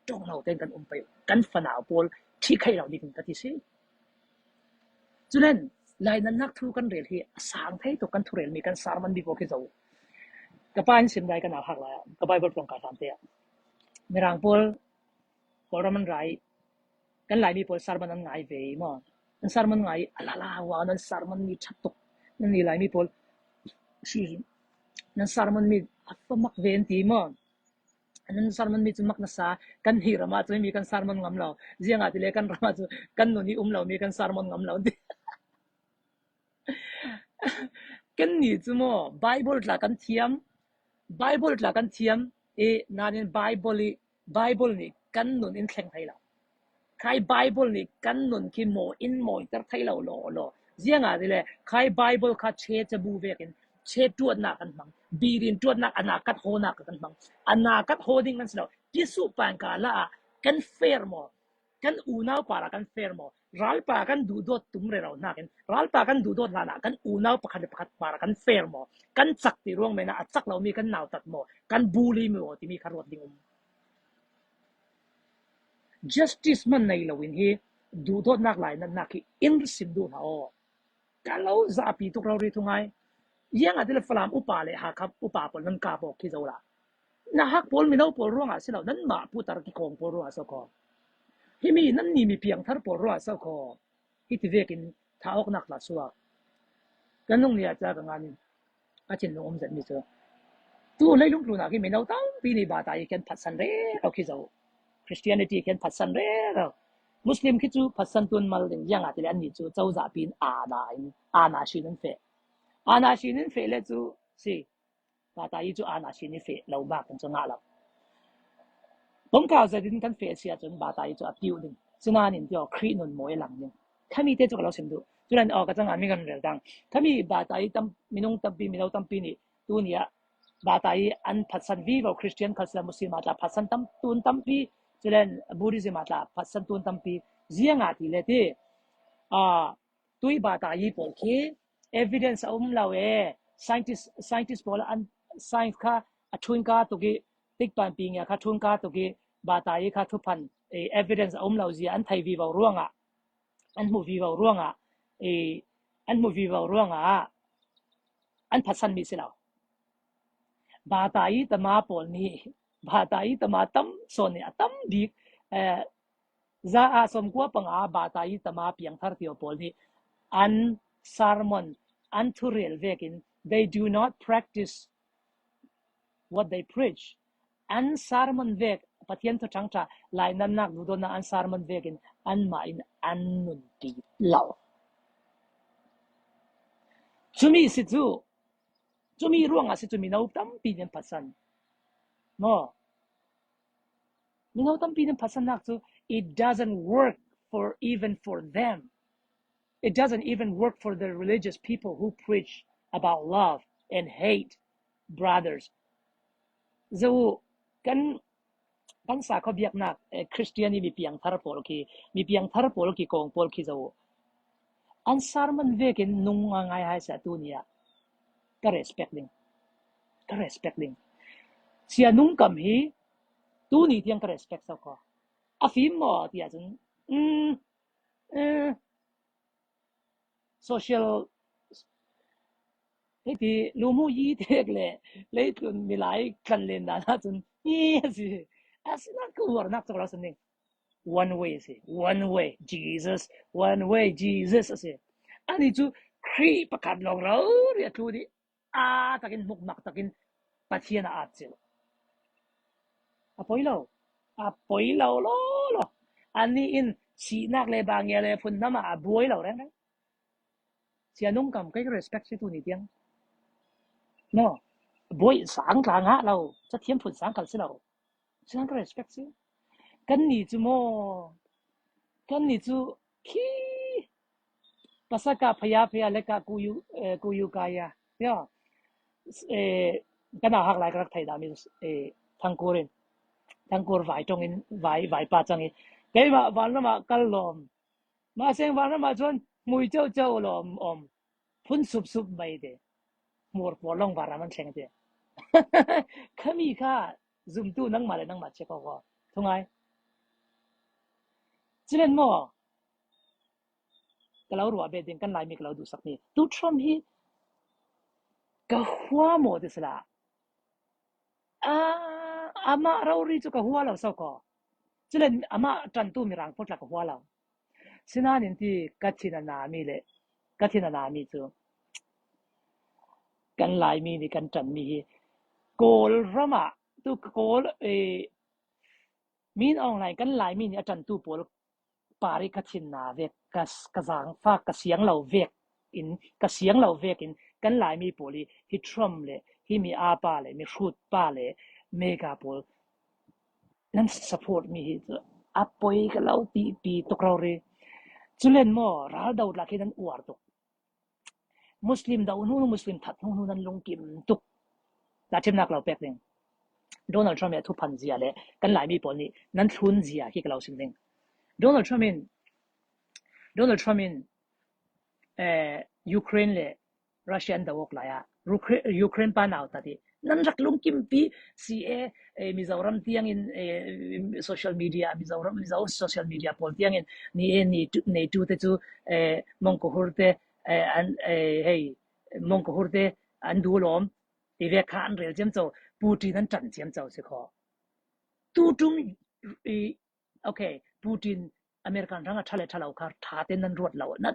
ṭong lo tein kan um pei uh. Kan fanau pawl ṭhihkhaih lo ding ka ti si. Culen, lainatnak thu kan rel hi a sang thei tuk, kan thurel mi, kan sermon mi pawl khi zo. Ka pa in sim lai kan au hak lai, ka Bible tlawng ka hlam te ah. Mirang pawl, Kawlram an ra i, kan Laimi pawl sermon an ngai ve i maw? An sermon ngai i, a lala wa, nan sermon mi ṭha tuk. Nan i Laimi pawl, si, nan sermon mi a fa mak ve an ti maw? Nan sermon mi cu mak nasa, kan hi ram ah cu mi kan sermon ngam lo. Ziangahtile kan ram ah cu kan nun i um lo mi kan sermon ngam lo. Kan ni cu maw, Bible tla kan thiam, Bible tla kan thiam i, nain Bible i, Bible nih kan nun in thleng thei lo. Khai Bible nih kan nun khi maw in mawiter thei lo law law. Ziangahtile khai Bible kha che cabu vekin che ṭuatnak kan hmang, birin ṭuatnak a na kat hawnak kan hmang. A na kat haw ding kan si lo. Jesuh pangka la ah kan fair maw? Kan unau par ah kan fair maw? Ralpa kan duhdawt tum rero hnakin, ralpa kan duhdawt hlan ah kan unau pakhat le pakhat par ah kan fair maw? Kan cak ti ruang men ah a cak lomi kan nautat maw? Kan bully maw timi kha ruat ding um. Justice man nei loin hi duhdawtnak lainatnak hi in sim duh hna aw. Ka lo zapi tuk rori thungai. Ziangahtile Falam upa le Hakha upa pawl nan kap awk khi zo la. Na hak pawl mino pawl ruangah si lo, nanmah putar kikawng pawl ruangah so khaw. Himi nanni mi piangthar pawl ruangah so khaw. Hiti vekin tha awknak tla suak. Kan nung nih a ca ka ngan in a thin lung um zetmi cu, tu leilung tlunah khi mino tampi nih bata i kan phatsan rero khi zo. Christianity kan phatsan rero. Muslim khi cu phatsan tun mal ding, ziangahtile annih cu cozahpi in ana in, ana shin in feh. Ana shin in feh le cu si. Bata i cu ana shin i feh lo bak kan cu ngah lo. Pomkau zetin kan feh si ahcun bata i cu a piu ding. Sinain ti aw, Khrih nun maw i lang ding. Khami te cu ka lo sim duh. Culen aw, ka cang ah mi kan rel dang. Khami bata i tam, minung tampi, mino tampi nih tu ni ah bata i an phatsan vivo, Christian kha si le Muslim ah tla phatsan tam, tun tampi, culen Buddhism ah tla phatsan tun tampi. Ziangahtile ti, aa, tui bata i pawl khi evidence a um lo e. Scientist, scientist pawl an science kha a ṭhunka tuk i, tikpan pi ngia kha ṭhunka tuk i, bata i kha thuphan, eh, evidence a um lo zia an thei vivo ruangah, an hmu vivo ruangah, eh, an hmu vivo ruangah an phatsan mi si lo. Bata i tama pawl nih, bata i tama tam sawn nih a tam bik, eh, za a sawmkua panga bata i tama piangthar tio pawl nih an sermon, an thurel vekin they do not practice what they preach. An sermon vek, Pathian thuṭhangṭha, lainatnak duhdawtnak an sermon vekin anmah in an nunpi lo. Cumi si cu, cumi ruangah si cu mino tampi nih an phatsan. Maw? Mino tampi nih an phatsannak cu, it doesn't work for, even for them. It doesn't even work for the religious people who preach about love and hate brothers. Zo kan, kan sakhaw biaknak, eh, Christian i mi piangthar pawl khi, mi piangthar pawl khi kawng pawl khi zo. An sermon vekin nung a ngai hai sa tu ni ah ka respect ding. Ka respect ding. Sia Nung Kam hi tu ni tiang ka respect so kho. A fim maw ti ahcun, mm, eh, social, hiti lumu yi tek le leitlun milai tlan len dan ahcun hi a si. A si nak ka uarnak cawk lo san ding. One way a si. One way, Jesus. One way, Jesus a si. Ani cu Khrih pakhat lawng rori a tlu dih. A takin hmukmak takin Pathian a at cil. A poi lo. A poi lo lo lo. Ani in Sihnak le bang ngia le phun nama a buai lo reng reng. Sia nung kam kai respect si tu ni tiang. No. Buai sang tla nga lo. Sa thiam phun sang kal si lo. Siang ka respect si. Kan ni cu maw, kan ni cu khi pasaka phaya phaya le ka kuyu, eh, kuyu kaya. Ya. Eh, kan a hak lai ka rak thei dami, eh, thangkur in. Thangkur vai tong in, vai, vai pa cang in. Keimah vanram ah kal lawm. Mah seng vanram ah chuan mui ceuh ceuh lawm awm. Phun sup sup mai te. Hmur pawl lawng vanram an thleng te. Khami kha zumtu nangmah le nangmah che ko ko. Thungai. Chilen maw? Ka lo ruah bet ding kan Laimi ka lo duhsak mi. Tu Trump hi ka hua maw ti sila. Ah, amah rori cu ka hua lo so ko. Chilen amah ṭantu mirang pawl tla ka hua lo. Sinain ti ka thin a na mi le ka thin a na mi cu kan Laimi nih kan ṭanmi hi Kawlram ah tu Kawl, eh, Min Aung Hlaing kan Laimi nih a ṭantu pawl parih ka thinna vek, ka, ka zaangfak, ka siang lo vek in, ka siang lo vek in kan Laimi pawl hi, hi Trump le hi mi a pa le mi hrut pa le mega pawl nan support mi hi cu a poi ka lo tihpi tuk rori. Culen maw, ral do tla khi nan uar tuk. Muslim do hnu, Muslim that hnu, hnu nan lungkim tuk. Tahṭhimnak lo pek ding. Donald Trump he thuphan zia le kan Laimi pawl nih nan thlun zia khi ka lo sim ding. Donald Trump in, Donald Trump in, eh, Ukraine le Russia an do awk lai ah Ukraine, Ukraine pa nau ta ti nan rak lungkimpi si e, eh, Mizoram tiangin, eh, social media, Mizoram, Mizo social media pawl tiangin ni e ni tu, ni tu te cu, eh, Mongkohur te, eh, an, eh, hei, Mongkohur te an duh lawm ti vek kha an rel ciamco, Putin an ṭan ciamco si kho. Tu ṭum i, okay, Putin American hrang a ṭha le ṭha lo kha ṭha te nan ruat lo. Nan,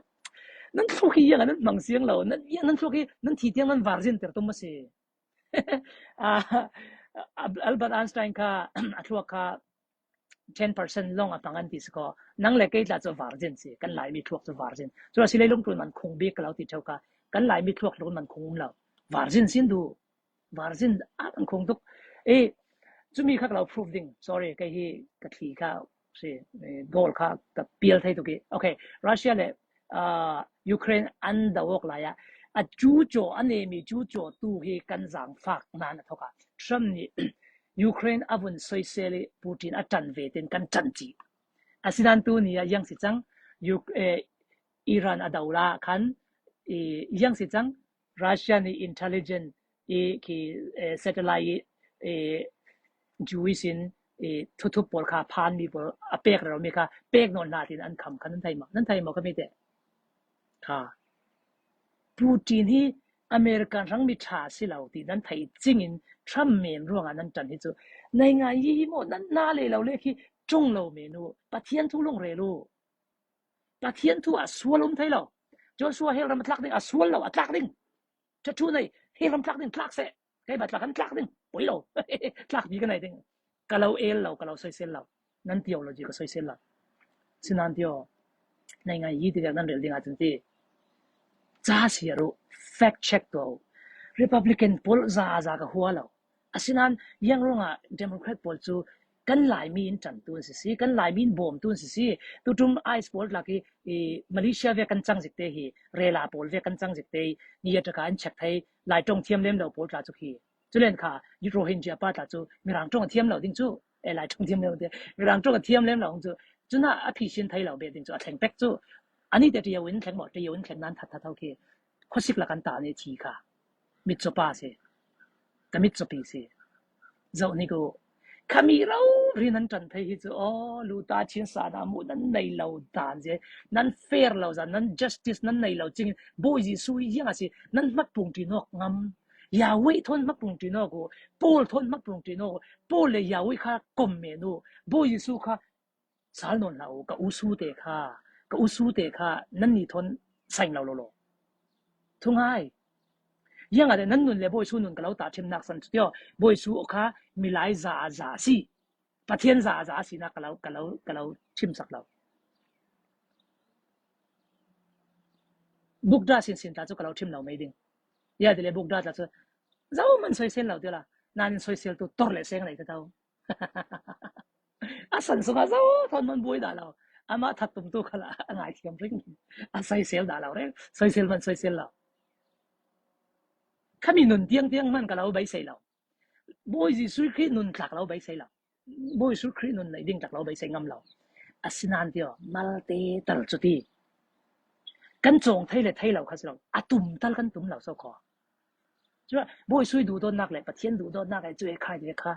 nan thluk hi iang a nan hmang siang lo. Nan iang nan thluk hi nan thi tiang nan var zin ter tum a si. Ah, Albert Einstein kha a thluak kha ten percent lawng a hmang an ti si ko. Nang le kei tla cu var zin si. Kan Laimi thluak cu var zin. Cu a si leilung ṭul man khung bik ka lo ti ṭheu kha. Kan Laimi thluak ṭul man khung um lo. Var zin sin duh. Var zin a kan khung tuk. Eh, cumi kha ka lo proof ding. Sorry, kei hi ka thli kha si, eh, goal kha ka pial thei tuk i. Okay, Russia le, ah, Ukraine an do awk lai ah a cucaw, a nemi cucaw tu hi kan zaangfak nan a thawk a. Trump nih Ukraine a vun soisel i Putin a ṭan ve tein kan ṭan ci. Asinan tu ni ah iang si cang, Uk-, eh, Iran a do lai khan, eh, iang si cang, Russia nih intelligence i khi, eh, satellite i, eh, Jewish in, eh, thuthup pawl kha phan mi pawl a pek rero mi kha pek nawn hna tin an kham kha nan thei maw? Nan thei maw ka mi te? Kha. Putin hi American hrang mi ṭha si lo ti nan thei cingin Trump men ruangah nan ṭan hi cu. Naingai yi hi maw nan na le lo le khi ṭung lo men u. Pathian thu lung rel u. Pathian thu a sual um thei lo. Joshua hel ram a tlak ding a sual lo a tlak ding. Ṭha ṭhu nei, hel ram tlak ding, tlak seh. Kei ba tlak an tlak ding. Poi lo. Tlak bik a nei ding. Ka lo el lo, ka lo soisel lo. Nan theology ka soisel lo. Sinan tio. Naingai yi ti vek nan rel ding a cun ti. Ca si a ruh. Fact check tuah u. Republican pawl za za ka hua lo. Asinan, iang ruangah Democrat pawl cu kan Laimi in ṭantu an si si, kan Laimi in bawmtu an si si. Tuṭum ice pawl tla khi, i, Malaysia vek kan cang zik te hi, rela pawl vek kan cang zik te hi, ni a ṭaka an check thei, Lai ṭong thiam lem lo pawl tla cu khi. Culen kha, Rohingya pa tla cu, Mirang ṭong a thiam lo ding cu, eh, Lai ṭong thiam lem lo te, Mirang ṭong a thiam lem lo cu, cunah a phisin thei lo bet ding cu, a thleng pek cu. Ani te ṭio in thleng maw, ṭio in thleng nan that that ho khi. Khuasik lak an ta ni thi kha. Mitcaw pa si. Ka mitcaw pi si. Zoh ni ko. Khami rori nan ṭan thei hi cu, aw, luta chin sa na mu nan nei lo dan zia, nan fair lo zan, nan justice nan nei lo cingin, Bawi Jesuh hi ziang a si, nan hmatpung ṭi nawk ngam. Yahweh thawn hmatpung ṭi nawk u, Paul thawn hmatpung ṭi nawk u, Paul le Yahweh kha kom men u, Bawi Jesuh kha sal nawn hlah u, ka usu te kha, ka usu te kha, nan ni thawn saing lo lo lo. Thungai. Ziangah nan nun le Bawi Jesuh nun ka lo tahṭhimnak san cu tio, Bawi Jesuh kha milai za a za a si. Pathian za a za a sinak ka lo, ka lo, ka lo ṭhimsak lo. Buddha sinsin tla cu ka lo ṭhim lo mei ding. Ya ti le Buddha tla cu zo man soisel lo ti la, nanin soisel tu tor le seng nei ta tau. A san sungah zo thawn man buai dah lo. Amah that tum tu khalah a ngai thiam ring. A soisel dah lo reng. Soisel man soisel lo. Khami nun tiang tiang man ka lo beisei lo. Bawi Jesuh Khrih nun tlak lo beisei lo. Bawi Jesuh Khrih nun nei ding tlak lo beisei ngam lo. Asinain tio, malte tal cuti. Kan cawng thei le thei lo kha si lo. A tum tal kan tum lo so kho. Cuma Bawi Jesuh duhdawtnak le Pathian duhdawtnak e cu e khai ve kha.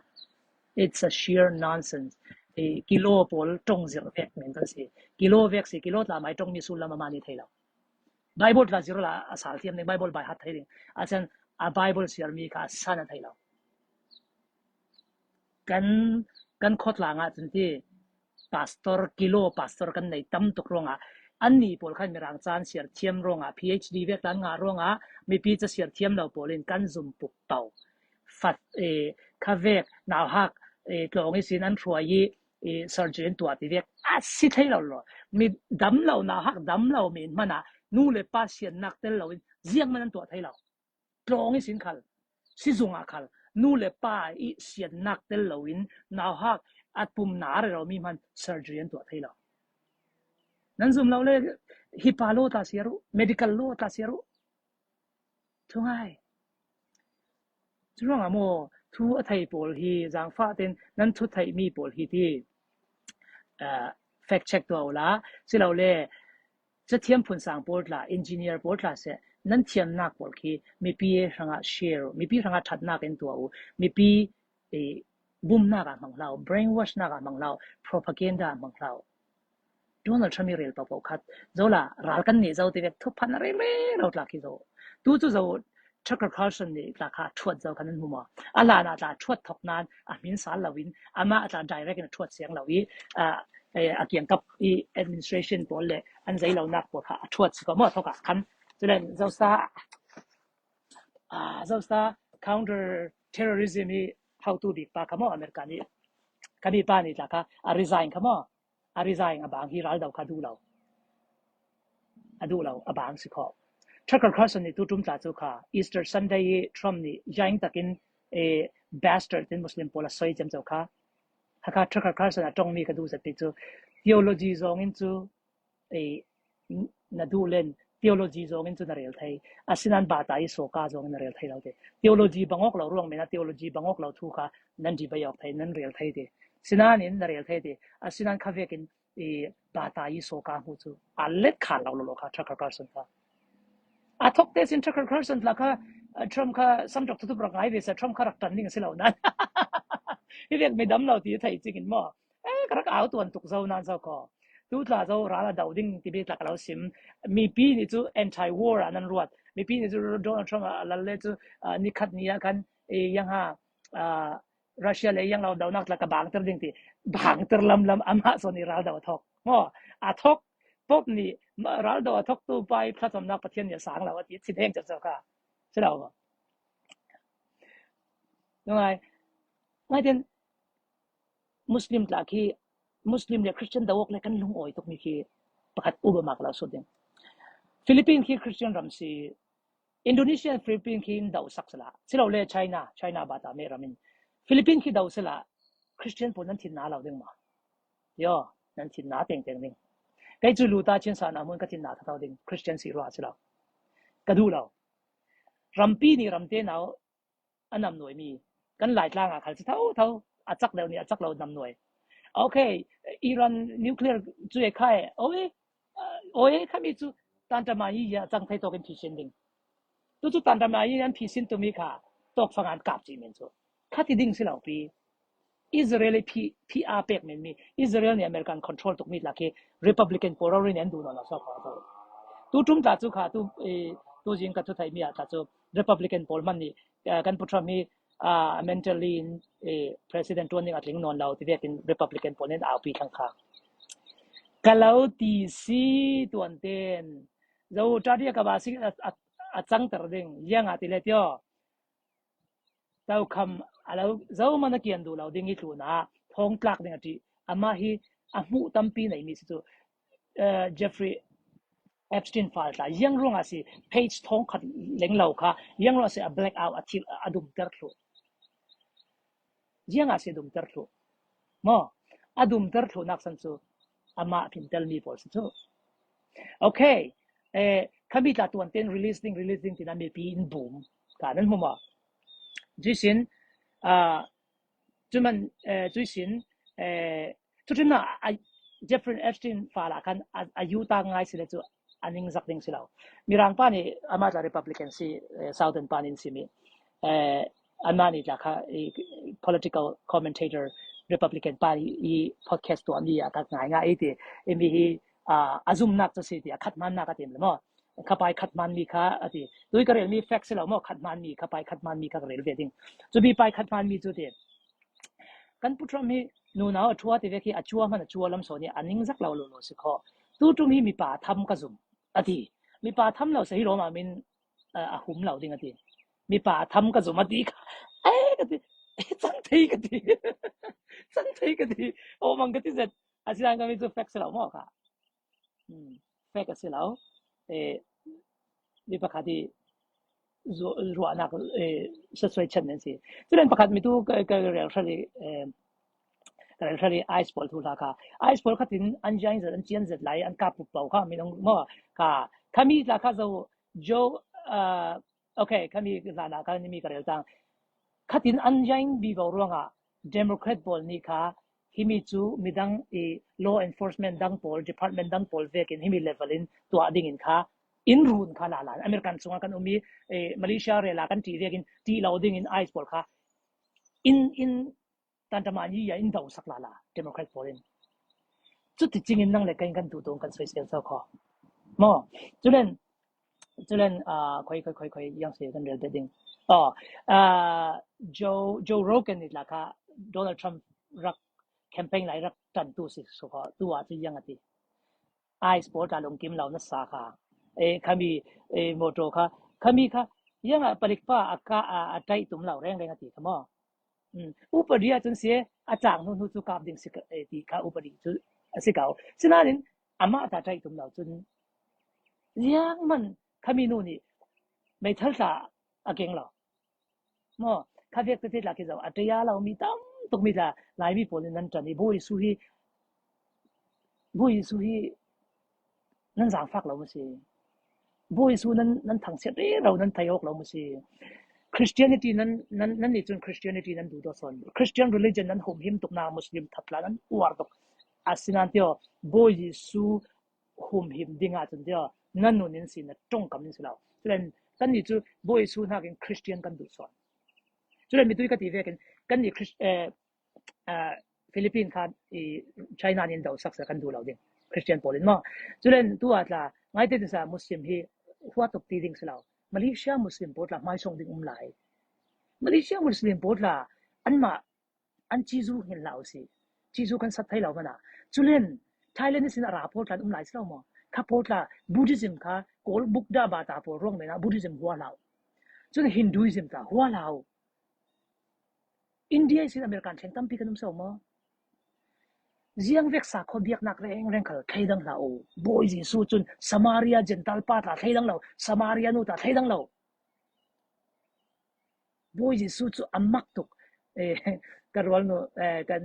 It's a sheer nonsense. E, kilo pawl ṭong zir vek men kan si. Kilo vek si, kilo tla mai ṭong mi sullam amah nih thei lo. Bible tla zir la a sal thiam ding, Bible by heart thei ding. A chan a Bible siar mi kha a san a thei lo. Kan, kan khawtlang ah cun ti pastor, kilo pastor kan nei tam tuk ruangah, anni pawl khan Mirang caan siar thiam ruangah, PhD vek tla an ngah ruangah, mipi ca siar thiam lo pawl in kan zum puk to. Fat, eh, kha vek, nauhak, eh, tlawng ihsin an hruai i, eh, surgery an tuah ti vek a si thei lo lo. Mi dam lo, nauhak dam lo mi in hmanah nu le pa siannak tel lo in ziangman an tuah thei lo. Tlawng ihsin khal, sizung ah khal, nu le pa i siannak tel lo in nauhak a pumna a rero mi hman surgery an tuah thei lo. Nan zum lo le hi pa law tla siar uh, medical law tla siar uh. Thungai. Curuangah maw, thu a thei pawl hi, zangfah tein nan thu theih mi pawl hi ti, ah, fact check tuah uhla, silole, cathiam phunsang pawl tla, engineer pawl tla seh, nan thiamnak pawl khi mipi hrangah share uh, mipi hrangah ṭhatnak in tuah uh, mipi, eh, bumnak ah hmang hlah uh, brainwash nak ah hmang hlah uh, propaganda ah hmang hlah uh. Donald Trump i rel paoh khat, zola, ral kan nih zo ti vek, thuphan a rel rel lo tla khi zo. Tu cu zo, Tucker Carlson nih tla kha thuat zo khan an hmu maw? A hlan ah tla thuat thok nan a hmin sal lo in, amah a tla direct in a thuat siang lo i, ah, eh, a kiangkap i administration pawl le an zei lonak pawl kha a thuat si ko maw thok ah khan. Culen zosa, ah, zosa counter terrorism i hotu bik pa kha maw America nih, kha mi pa nih tla kha a resign kha maw? A resign a bang hi ral do kha duh lo. A duh lo, a bang si kho. Tucker Carlson nih tu ṭum tla cu kha Easter Sunday i Trump nih yaing takin, eh, bastard tin Muslim pawl a soi ciamco kha. Hakha Tucker Carlson a ṭong mi ka duh zat ti cu theology zong in cu, eh, na duh len theology zong in cu na rel thei. Asinain bata i soka zong in na rel thei lo te. Theology bangawk lo ruang men a theology bangawk lo thu kha nan debate awk thei, nan rel thei te. Sinain in na rel thei te. Asinain kha vekin i bata i soka hmu cu a let khan lo lo lo kha Tucker Carlson kha. A thok te sin Tucker Carlson tla kha, ah, Trump kha samṭawk thuthup rak ngai ve sa Trump kha rak ṭan ding a si lo nan. Hi vek mi dam lo ti thei cingin maw? Eh, ka rak au tuan tuk zo nan zo ko. Tu tla zo ral a do ding ti bik tla ka lo sim. Mipi nih cu anti-war ah nan ruat. Mipi nih cu Donald Trump a lal le cu, ah, nikhat ni ah khan, eh, yang ha, ah, Russia le yang lo donak tla ka bangter ding ti. Bangter lam lam amah sawn i ral do a thok. Maw, a thok. Pope nih, ma, ral do a thok tu pa i thlacamnak Pathian nih a sang lo a ti. Chit heng cam zo kha. Si lo maw? Ngai. Ngai tin, Muslim tla khi, Muslim le Christian do awk le kan lungawi tuk mi khi pakhat Obama ka lo sut ding. Philippine khi Christian ram si, Indonesia, Philippine khi in do sak sala. Silole China, China bata me ram in. Philippine khi do sala, Christian pawl nan thinna lo ding maw? Yo, nan thinna tengteng ding. Kei cu luta chin sa na mun ka thinna thatho ding, Christian si rua silo. Ka duh lo. Rampi nih ramte nau a namnuai mi. Kan Laitlang ah khal si tho tho. A cak deuh nih a cak lo namnuai. Okay, Iran nuclear cu e khai. Oi, oi, khami cu tantama i ya cang thei tawk in phisin ding. Tu cu tantama i an phisin tu mi kha tawk fangan kap ci men cu. Kha ti ding si lo pi. Israel i phi, phi a pek men mi. Israel nih American control tuk mi tla khi Republican pawl rori nih an duh nawn lo so kha. Tu ṭum tla cu kha tu, eh, tu zing ka thu thei mi ah tla cu Republican pawl hman nih, eh, kan pu Trump hi, ah, mentally in, eh, President ṭuan ding a tling nawn lo ti vekin Republican pawl nih an aupi thlang kha. Ka lo ti si tuan ten. Zo ṭaṭi a ka ba si a, a, a cangter ding. Ziang a ti le tio. Tokham a lo zohman a kian duh lo ding i tlunah thawng tlak ding a ṭih. Amah hi a hmuh tampi nei mi si cu, eh, Jeffrey Epstein file tla, ziang ruangah si page thawng khat leng lo kha, ziang ruangah si a black out, a thil, a dumter thluh. Ziangah si a dumter thluh. Maw, a dumter thluh nak san cu amah phintel mi pawl si cu. Okay. Eh, khami tla tuanten release ding, release ding tina mipi in bum. Ka nan hmu maw? Cuisin, ah, cuman, eh, cuisin, eh, cutin a, a Jeffrey Epstein file ah khan a, a Utah ngai si le cu a ningzak ding si lo. Mirang pa nih amah tla Republican si, eh, Southern pa nih in si mi. Eh, anmah nih tla kha, eh, political commentator Republican pa nih i podcast tuah mi a ka ngai ngai i ti. I mi hi, ah, a zumnak cu si ti, a khat hmannak a tim le maw? Khapai khat hman mi kha a ti. Tui ka rel mi fact si lo maw? Khat hman mi, khapai khat hman mi kha ka rel ve ding. Cu mi pai khat hman mi cu ti. Kan Pu Trump hi nunau a ṭhua ti vek hi a cua hman a cua lam sawn hi a ningzak lo lo lo si kho. Tu ṭum hi mipa tham ka zum a ti. Mipa tham lo si hi lawm ah min, eh, a hum lo ding a ti. Mipa tham ka zum a ti kha. Eh, ka ti. Eh, cang thei ka ti. Cang thei ka ti. Aw mang ka ti zet. A si dan ka mi cu fact si lo maw kha. Hmm. Fact a si lo. Eh, mi pakhat hi zu-, ruahnak, eh, sasuai chan nan si. Culen pakhat mi tu ka, ka rel hrali, eh, ka rel hrali ice pawl thu hla kha. Ice pawl khatin an ziang zet, an cian zet lai, an kap pup pau kha, mi nong maw kha. Khami tla kha zo, Joe, ah, okay, khami hla na kha ni mi ka rel tang. Khatin an ziang vivo ruangah Democrat pawl nih kha himi cu midang i law enforcement dang pawl, department dang pawl vekin himi level in tuah dingin kha in run kha lala. American chungah kan um i, eh, Malaysia rel ah kan ṭih vekin ṭih lo dingin ice pawl kha in, in tantaman i ya in do sak lala, Democrat pawl in. Cuti cingin nang le kan kan duh dong kan soisel so kho. Maw, culen, culen, ah, khoi, khoi, khoi, khoi, yang si kan rel ding. Oh, ah, Joe, Joe Rogan nih tla kha Donald Trump rak campaign lai rak ṭan tu si su kho, tu ah cu yang a ti. Ice pawl tla lungkim lo na sa kha. Eh, khami, eh, motor kha, khami kha, yang a palik pa a ka, a, a ṭaih tum lo reng reng a ti kha maw? Hmm. Upadi ah cun si, a cang hnu hnu cu kap ding si ka, eh, ti kha upadi cu a si ko. Sinain amah ta ṭaih tum lo cun ziang man khami nu nih meithal tla a keng lo. Maw, kha vek tete tla khi zo, a ṭaya lo mi tam tuk mi tla, Laimi pawl in nan ṭan i Bawi Jesuh hi, Bawi Jesuh hi nan zaangfak lo maw si? Bawi Jesuh nan, nan thangsiat rero, nan thei awk lo maw si? Christianity nan, nan, nan nih cun Christianity nan duh dawh sawn. Christian religion nan humhim tuk na Muslim that tla nan uar tuk. Asinain tio, Bawi Jesuh humhim ding ah cun tio, nan nun in si, na ṭongkam in si lo. Culen kan nih cu Bawi Jesuh hnakin Christian kan duh sawn. Culen mitui ka ti vekin kan nih Chris-, eh, ah, Philippine kha i China nih an do saksa kan duh lo ding. Christian pawl in maw. Culen tu ah tla ngaite ti sa Muslim hi huat tuk ti ding si lo. Malaysia Muslim pawl tla hmaisawng ding um lai. Malaysia Muslim pawl tla anmah an cizu hin hlau si. Cizu kan sat thei lo mana. Culen Thailand sin a ra pawl tla an um lai si lo maw. Kha pawl tla Buddhism kha Kawl Buddha bata pawl ruang mena Buddhism hua hlau. Cun Hinduism tla hua hlau. India sin American thleng tampi kan um so maw? Ziang vek sa kho biaknak reng reng khal thleidang hlah u. Bawi Jesuh cun Samaria Gentile pa tla thleidang lo, Samaria nu tla thleidang lo. Bawi Jesuh cu a mak tuk. Eh, ka rual nu, eh, kan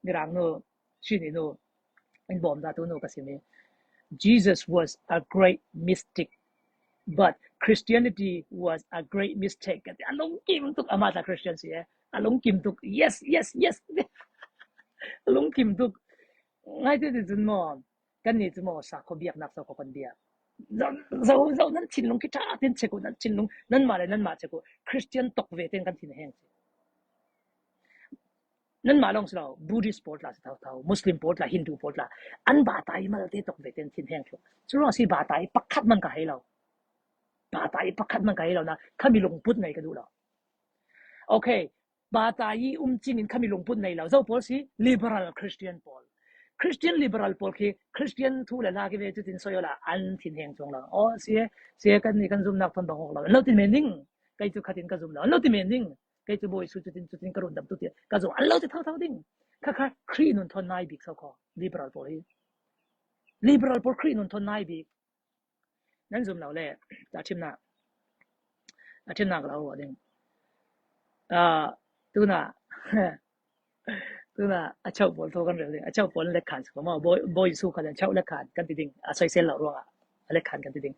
Mirang nu, Sini nu, in bawm dah tu nu ka si mi. Jesus was a great mystic, but Christianity was a great mistake. Ka ti, a lungkim tuk, amah tla Christian si eh. A lungkim tuk, yes, yes, yes. A lungkim tuk. Ngai te ti cun maw, kan ni cu maw, sa kho biaknak so kho kan biak. Zo, zo, zo, nan thinlung khi ṭha tin check u, nan thinlung, nanmah le nanmah check u. Christian tok ve ten kan thin heng si. Nanmah lawng si lo, Buddhist pawl tla si thotho, Muslim pawl tla, Hindu pawl tla, an bata i malte tok ve ten thin heng thluh. Cu ruang si bata i pakhat man ka hei lo. Bata i pakhat man ka hei lo na, khami lungput nei ka duh lo. Okay, bata i um cingin khami lungput nei lo. Zo pawl si liberal Christian pawl. Christian liberal pawl khi Christian thu le hla khi ve cu tin soi la an thin heng cuang lo. Aw, si e, si e, kan ni kan zumnak ton bang awk lo. An lo tin men ding. Kei cu khatin ka zum lo. An lo tin men ding. Kei cu Bawi Jesuh cutin, cutin ka rundam tu tiah ka zung an lo ti thotho ding. Kha kha Khrih nun thawn nai bik so kho. Liberal pawl hi. Liberal pawl Khrih nun thawn nai bik. Nan zum lo le, a thimna, a thimna ka lo ding. Tuna, tuna a chau pawl thu kan rel ding. A chau pawl le khan ko maw, Bawi Jesu khan a chau le khan kan ti ding. A soisel lo ruang a le khan kan ti ding.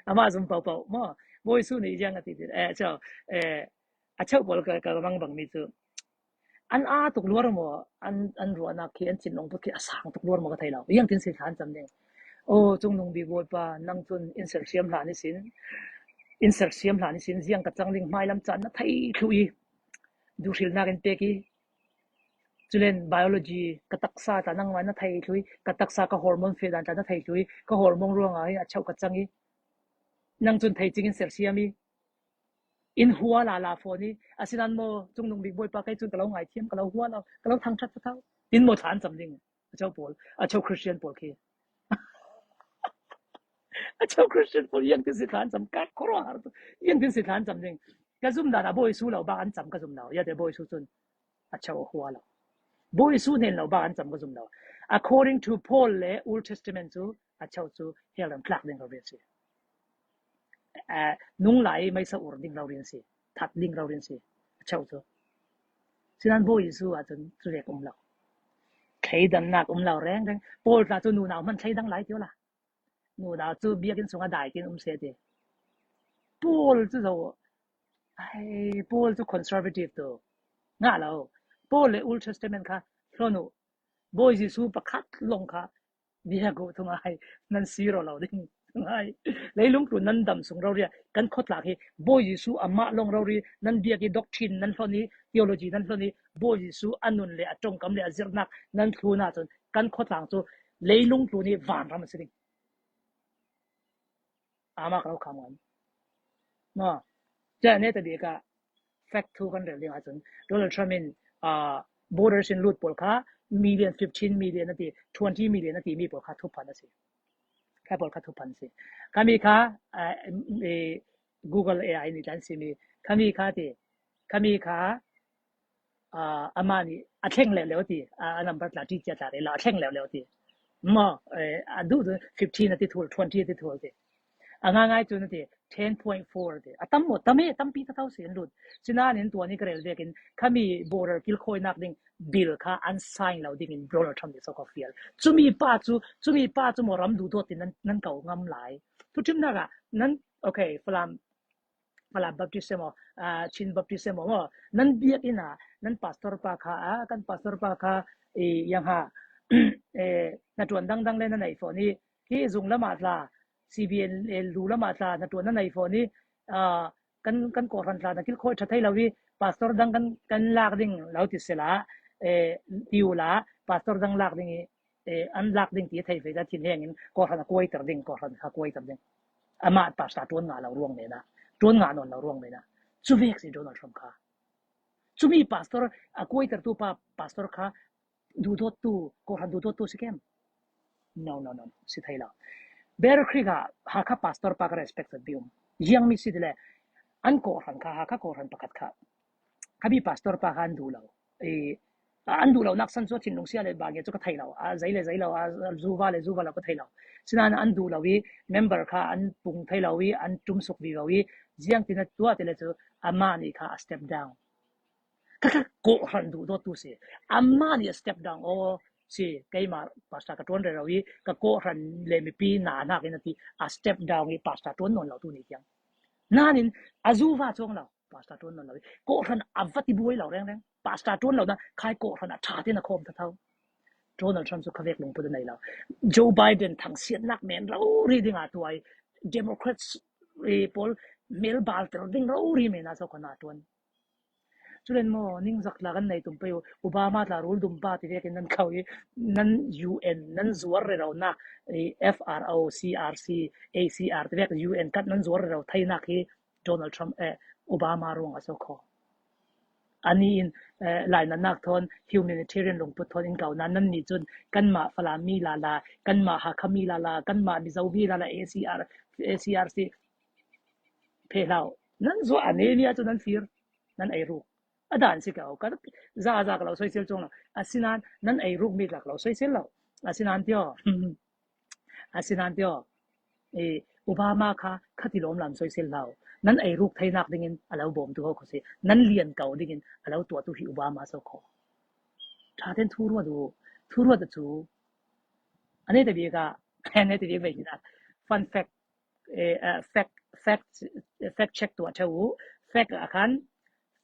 Ama zum pau pau maw, Bawi Jesu ni ziang a ti ding. Eh, chau, eh, a chau pawl ka, ka mang bang mi chu an a tuk luar maw, an, an ruahnak khi an thinlung put khi a sang tuk luar maw ka thei lo. Iang tin si thlan cham ding. O, Chungnung Bik Bawipa, nang chun in sersiam hlan i sin, in sersiam hlan i sin, ziang ka chang ding, hmailam caan na thei thlu i, duhrilnak in pek i, culen biology ka taksa tla nangmah na thei thlu i, ka taksa ka hormone feh dan tla na thei thlu i, ka hormone ruangah hi a chau ka chang i, nang chun thei cing in sersiam i, in hua la la fawn i, asinan maw Chungnung Bik Bawipa kei cun ka lo ngaithiam, ka lo hua lo, ka lo thangṭhat ka thau. Tin maw thlan cham ding, a chau pawl, a chau Christian pawl khi. A chau Christian pawl iang tin si thlan cham, ka khoro har tu. Iang tin si thlan cham ding. Ka zum dan a Bawi Jesu lo bak an cham ka zum lo. Iate Bawi Jesu cun a chau a hua lo. Bawi Jesu hnen lo bak an cham ka zum lo. According to Paul le Old Testament cu a chau cu hell ram tlak ding rori si. Nung lai meisa ur ding lo rin si, that ding lo rin si, a chau cu. Sinan Bawi Jesu ah cun cuvek um lo. Thleidannak um lo reng reng. Paul tla cu nunau hman thleidang lai tio la. Nunau cu biakinn sungah dai tin um se ti. Paul cu zo, ai, Paul cu conservative tu. Ngah lo. Paul le Old Testament kha hlon uh. Bawi Jesu pakhat long kha biak uh thungai nan si ro lo ding. Thungai. Leilung tlun nan dam sung rori ah kan khuatlak hi Bawi Jesu amah long rori nan biak i doctrine nan hlon i theology nan hlon i Bawi Jesu a nun le a ṭongkam le a zirnak nan thlun ahcun kan khuatlang cu leilung tlun i vanram a si ding. Ama ka lo kham ngan. Ma, ca ne ta bik ah fact thu kan rel ding ahcun Donald Trump in, ah, borders in lut pawl kha million, fifteen million a ti, twenty million a ti mi pawl kha thuphan a si. Kha pawl kha thuphan si. Khami kha, ah, eh, Google A I nih tlan si mi. Khami kha ti, khami kha, ah, amah nih a thleng leuleu ti, ah, a number tla ti cia tla rel a thleng leuleu ti. Maw, eh, a duh duh fifteen a ti thul, twenty a ti thul ti. A ngaingai cu na ti, ten point four ti. A tam maw, tam e, tampi tatau si an lut. Sinain tuan i ka rel vekin, khami border kilkhawinak ding bill kha an sign lo dingin Donald Trump nih so ka fial. Cumi pa cu, cumi pa cu maw ram duhdawt in nan, nan ko ngam lai. Thuṭhimnak ah, nan, okay, Falam, Falam Baptist emaw, ah, Chin Baptist emaw, maw, nan biakinn ah, nan pastor pa kha, ah, kan pastor pa kha, eh, yang ha, eh, hnaṭuan dangdang le nan ei fawn i, hi zung lamah tla, C B N L lu lamah tla, hnaṭuan nan ei fawn i, ah, kan, kan kawhhran tla na kilkhawi ṭha thei lo i, pastor dang kan, kan lak ding lo ti sela, eh, ti uhla, pastor dang lak ding i, eh, an lak ding ti thei ve ta thinheng in kawhhran a kuaiter ding, kawhhran kha kuaiter ding. Amah pastor ṭuan ngah lo ruang mena, ṭuan ngah nawn lo ruang mena. Cuvek si Donald Trump kha. Cumi pastor a kuaitertu pa pastor kha duhdawttu, kawhhran duhdawttu si kem? No, no, no, no. Si thei lo. Bear Creek ah Hakha pastor pa ka respect zat bi um. Ziang mi si tile an kawhhran kha, Hakha kawhhran pakhat kha. Khami pastor pa kha an duh lo. Eh, an duh lo nak san cu a thinlung sia le ba nge cu ka thei lo. A zei le zei lo, a zuva le zuva lo ka thei lo. Sinan an duh lo i member kha an pung thei lo i an tumsuk vivo i ziang tina tuah tile cu amah nih kha a step down. Ka, ka kawhhran duhdawttu si. Amah nih a step down aw si. Keimah pastor ka ṭuan rero i ka kawhhran le mipi na hnakin a ti a step down i pastor ṭuan nawn lo tu nih tiang. Nanin a zuva cuang lo. Pastor ṭuan nawn lo i kawhhran a va ti buai lo rengreng. Pastor ṭuan lo na khai kawhhran a ṭha te na khawm thatho. Donald Trump cu khavek lungput a nei lo. Joe Biden thangsiatnak men rori ding a tuai. Democrats, eh, pawl melbal tel ding rori men a so khona ṭuan. Culen maw, ningzak tla kan nei tum pei uh, Obama tla rul dum pa ti vekin nan kho i, nan U N, nan zuar rero nak, eh, F R O, C R C, A C R ti vek U N kat nan zuar rero theinak hi Donald Trump, eh, Obama ruang a so kho. Ani in, eh, lainatnak thawn humanitarian lungput thawn in ko nan, nan nih cun kanmah Falam mi lala, kanmah Hakha mi lala, kanmah Mizo mi lala, A C R, A C R C, phe hlau. Nan zuah a nemi ah cun nan fir, nan ei ruk. A dan si ko, ka za za ka lo soisel cuang lo. Asinan nan ei ruk mi tlak lo soisel lo. Asinan tio. Asinan tio. Eh, Obama kha khatilawm lam soisel hlau. Nan ei ruk theinak dingin a lo bawmtu ho kho si. Nan lian kau dingin a lo tuahtu hi Obama so kho. Ṭha ten thu ruat uh. Thu ruat uh chu. A nei te bik a, a nei te bik vei hi na. Fun fact, eh, uh, fact, fact, fact check tuah ṭheu uh. Fact a khan,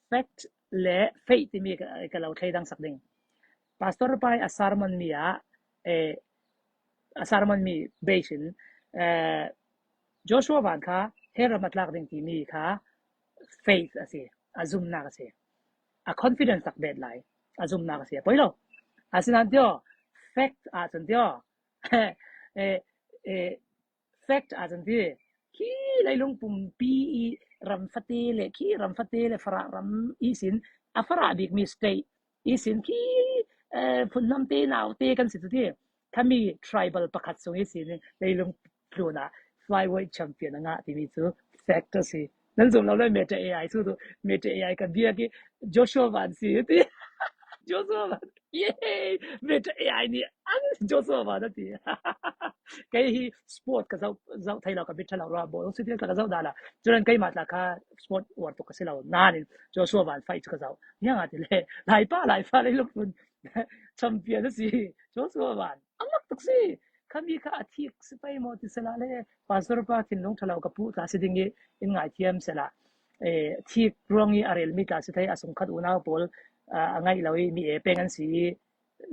fact le faith timi ka, ka lo thei dang sak ding. Pastor pai a sermon mi a, eh, a sermon mi beisin, eh, Joshua van kha, he ramatlak ding timi kha, faith a si, a zumnak a si. A confidence tak bet lai, a zumnak a si. Poi lo, a sinan tio, fact a chun tio, eh, eh, fact a chun ti, khi leilung pumpi i ram fate le, khi ram fate le Farah ram i sin, a Farah bik mi state i sin khi, eh, phun namte naute kan si tu ti. Khami tribal pakhat sung i sin, leilung pluna flyweight champion a ngah timi chu fact a si. Nan zum lo le Meta A I chu tu, Meta A I ka biak i Joshua van si ti. Joshua van. Yay! Meta A I ni ang Joshua van a ti. Kei hi sport ka zau, zau thei lo ka bit tha lo ra bo. Si ti ka zau da la. Chuan kei ma tla kha sport war tu ka si lo. Nanin Joshua van fight ka zau. Yang a ti le. Lai pa, lai pa leilung pun. Champion a si. Joshua van. Ang mak tuk si. Khami kha a thik si pai mo ti sela le. Pastor pa thinlung tha lo ka pu tla si ding i in ngai thiam sela. Eh, thik ruang i a rel mi tla si thei a sung khat unau pawl, ah, a ngai lo i mi e peng an si.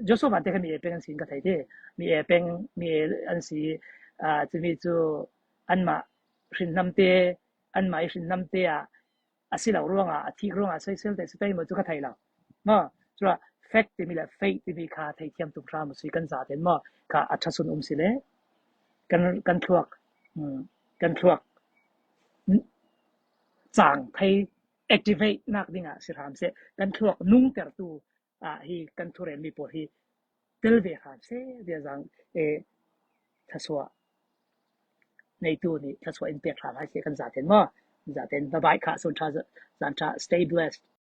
Joshua van te kha mi e peng an si ka thei ti. Mi e peng, mi e an si, ah, chumi chu anmah hrin namte, anmah i hrin namte a, a si lo ruanga, a thik ruanga, soisel te si pai mo chu ka thei lo. Mo, chua, fact timi le faith timi kha thei thiam tum hram si kan za ten mo, kha a tha sun um si le. Kan, kan thluak, mm, kan thluak, mm, chang thei activate nak dinga si hram se. Kan thluak nung ter tu, ah, hi kan thurel mi pawl hi tel ve hram se, dia zang, eh, thasua. Nei tu ni thasua in pek hram hai se kan za ten mo. Za ten bye bye kha sun tha zan tha stay blessed.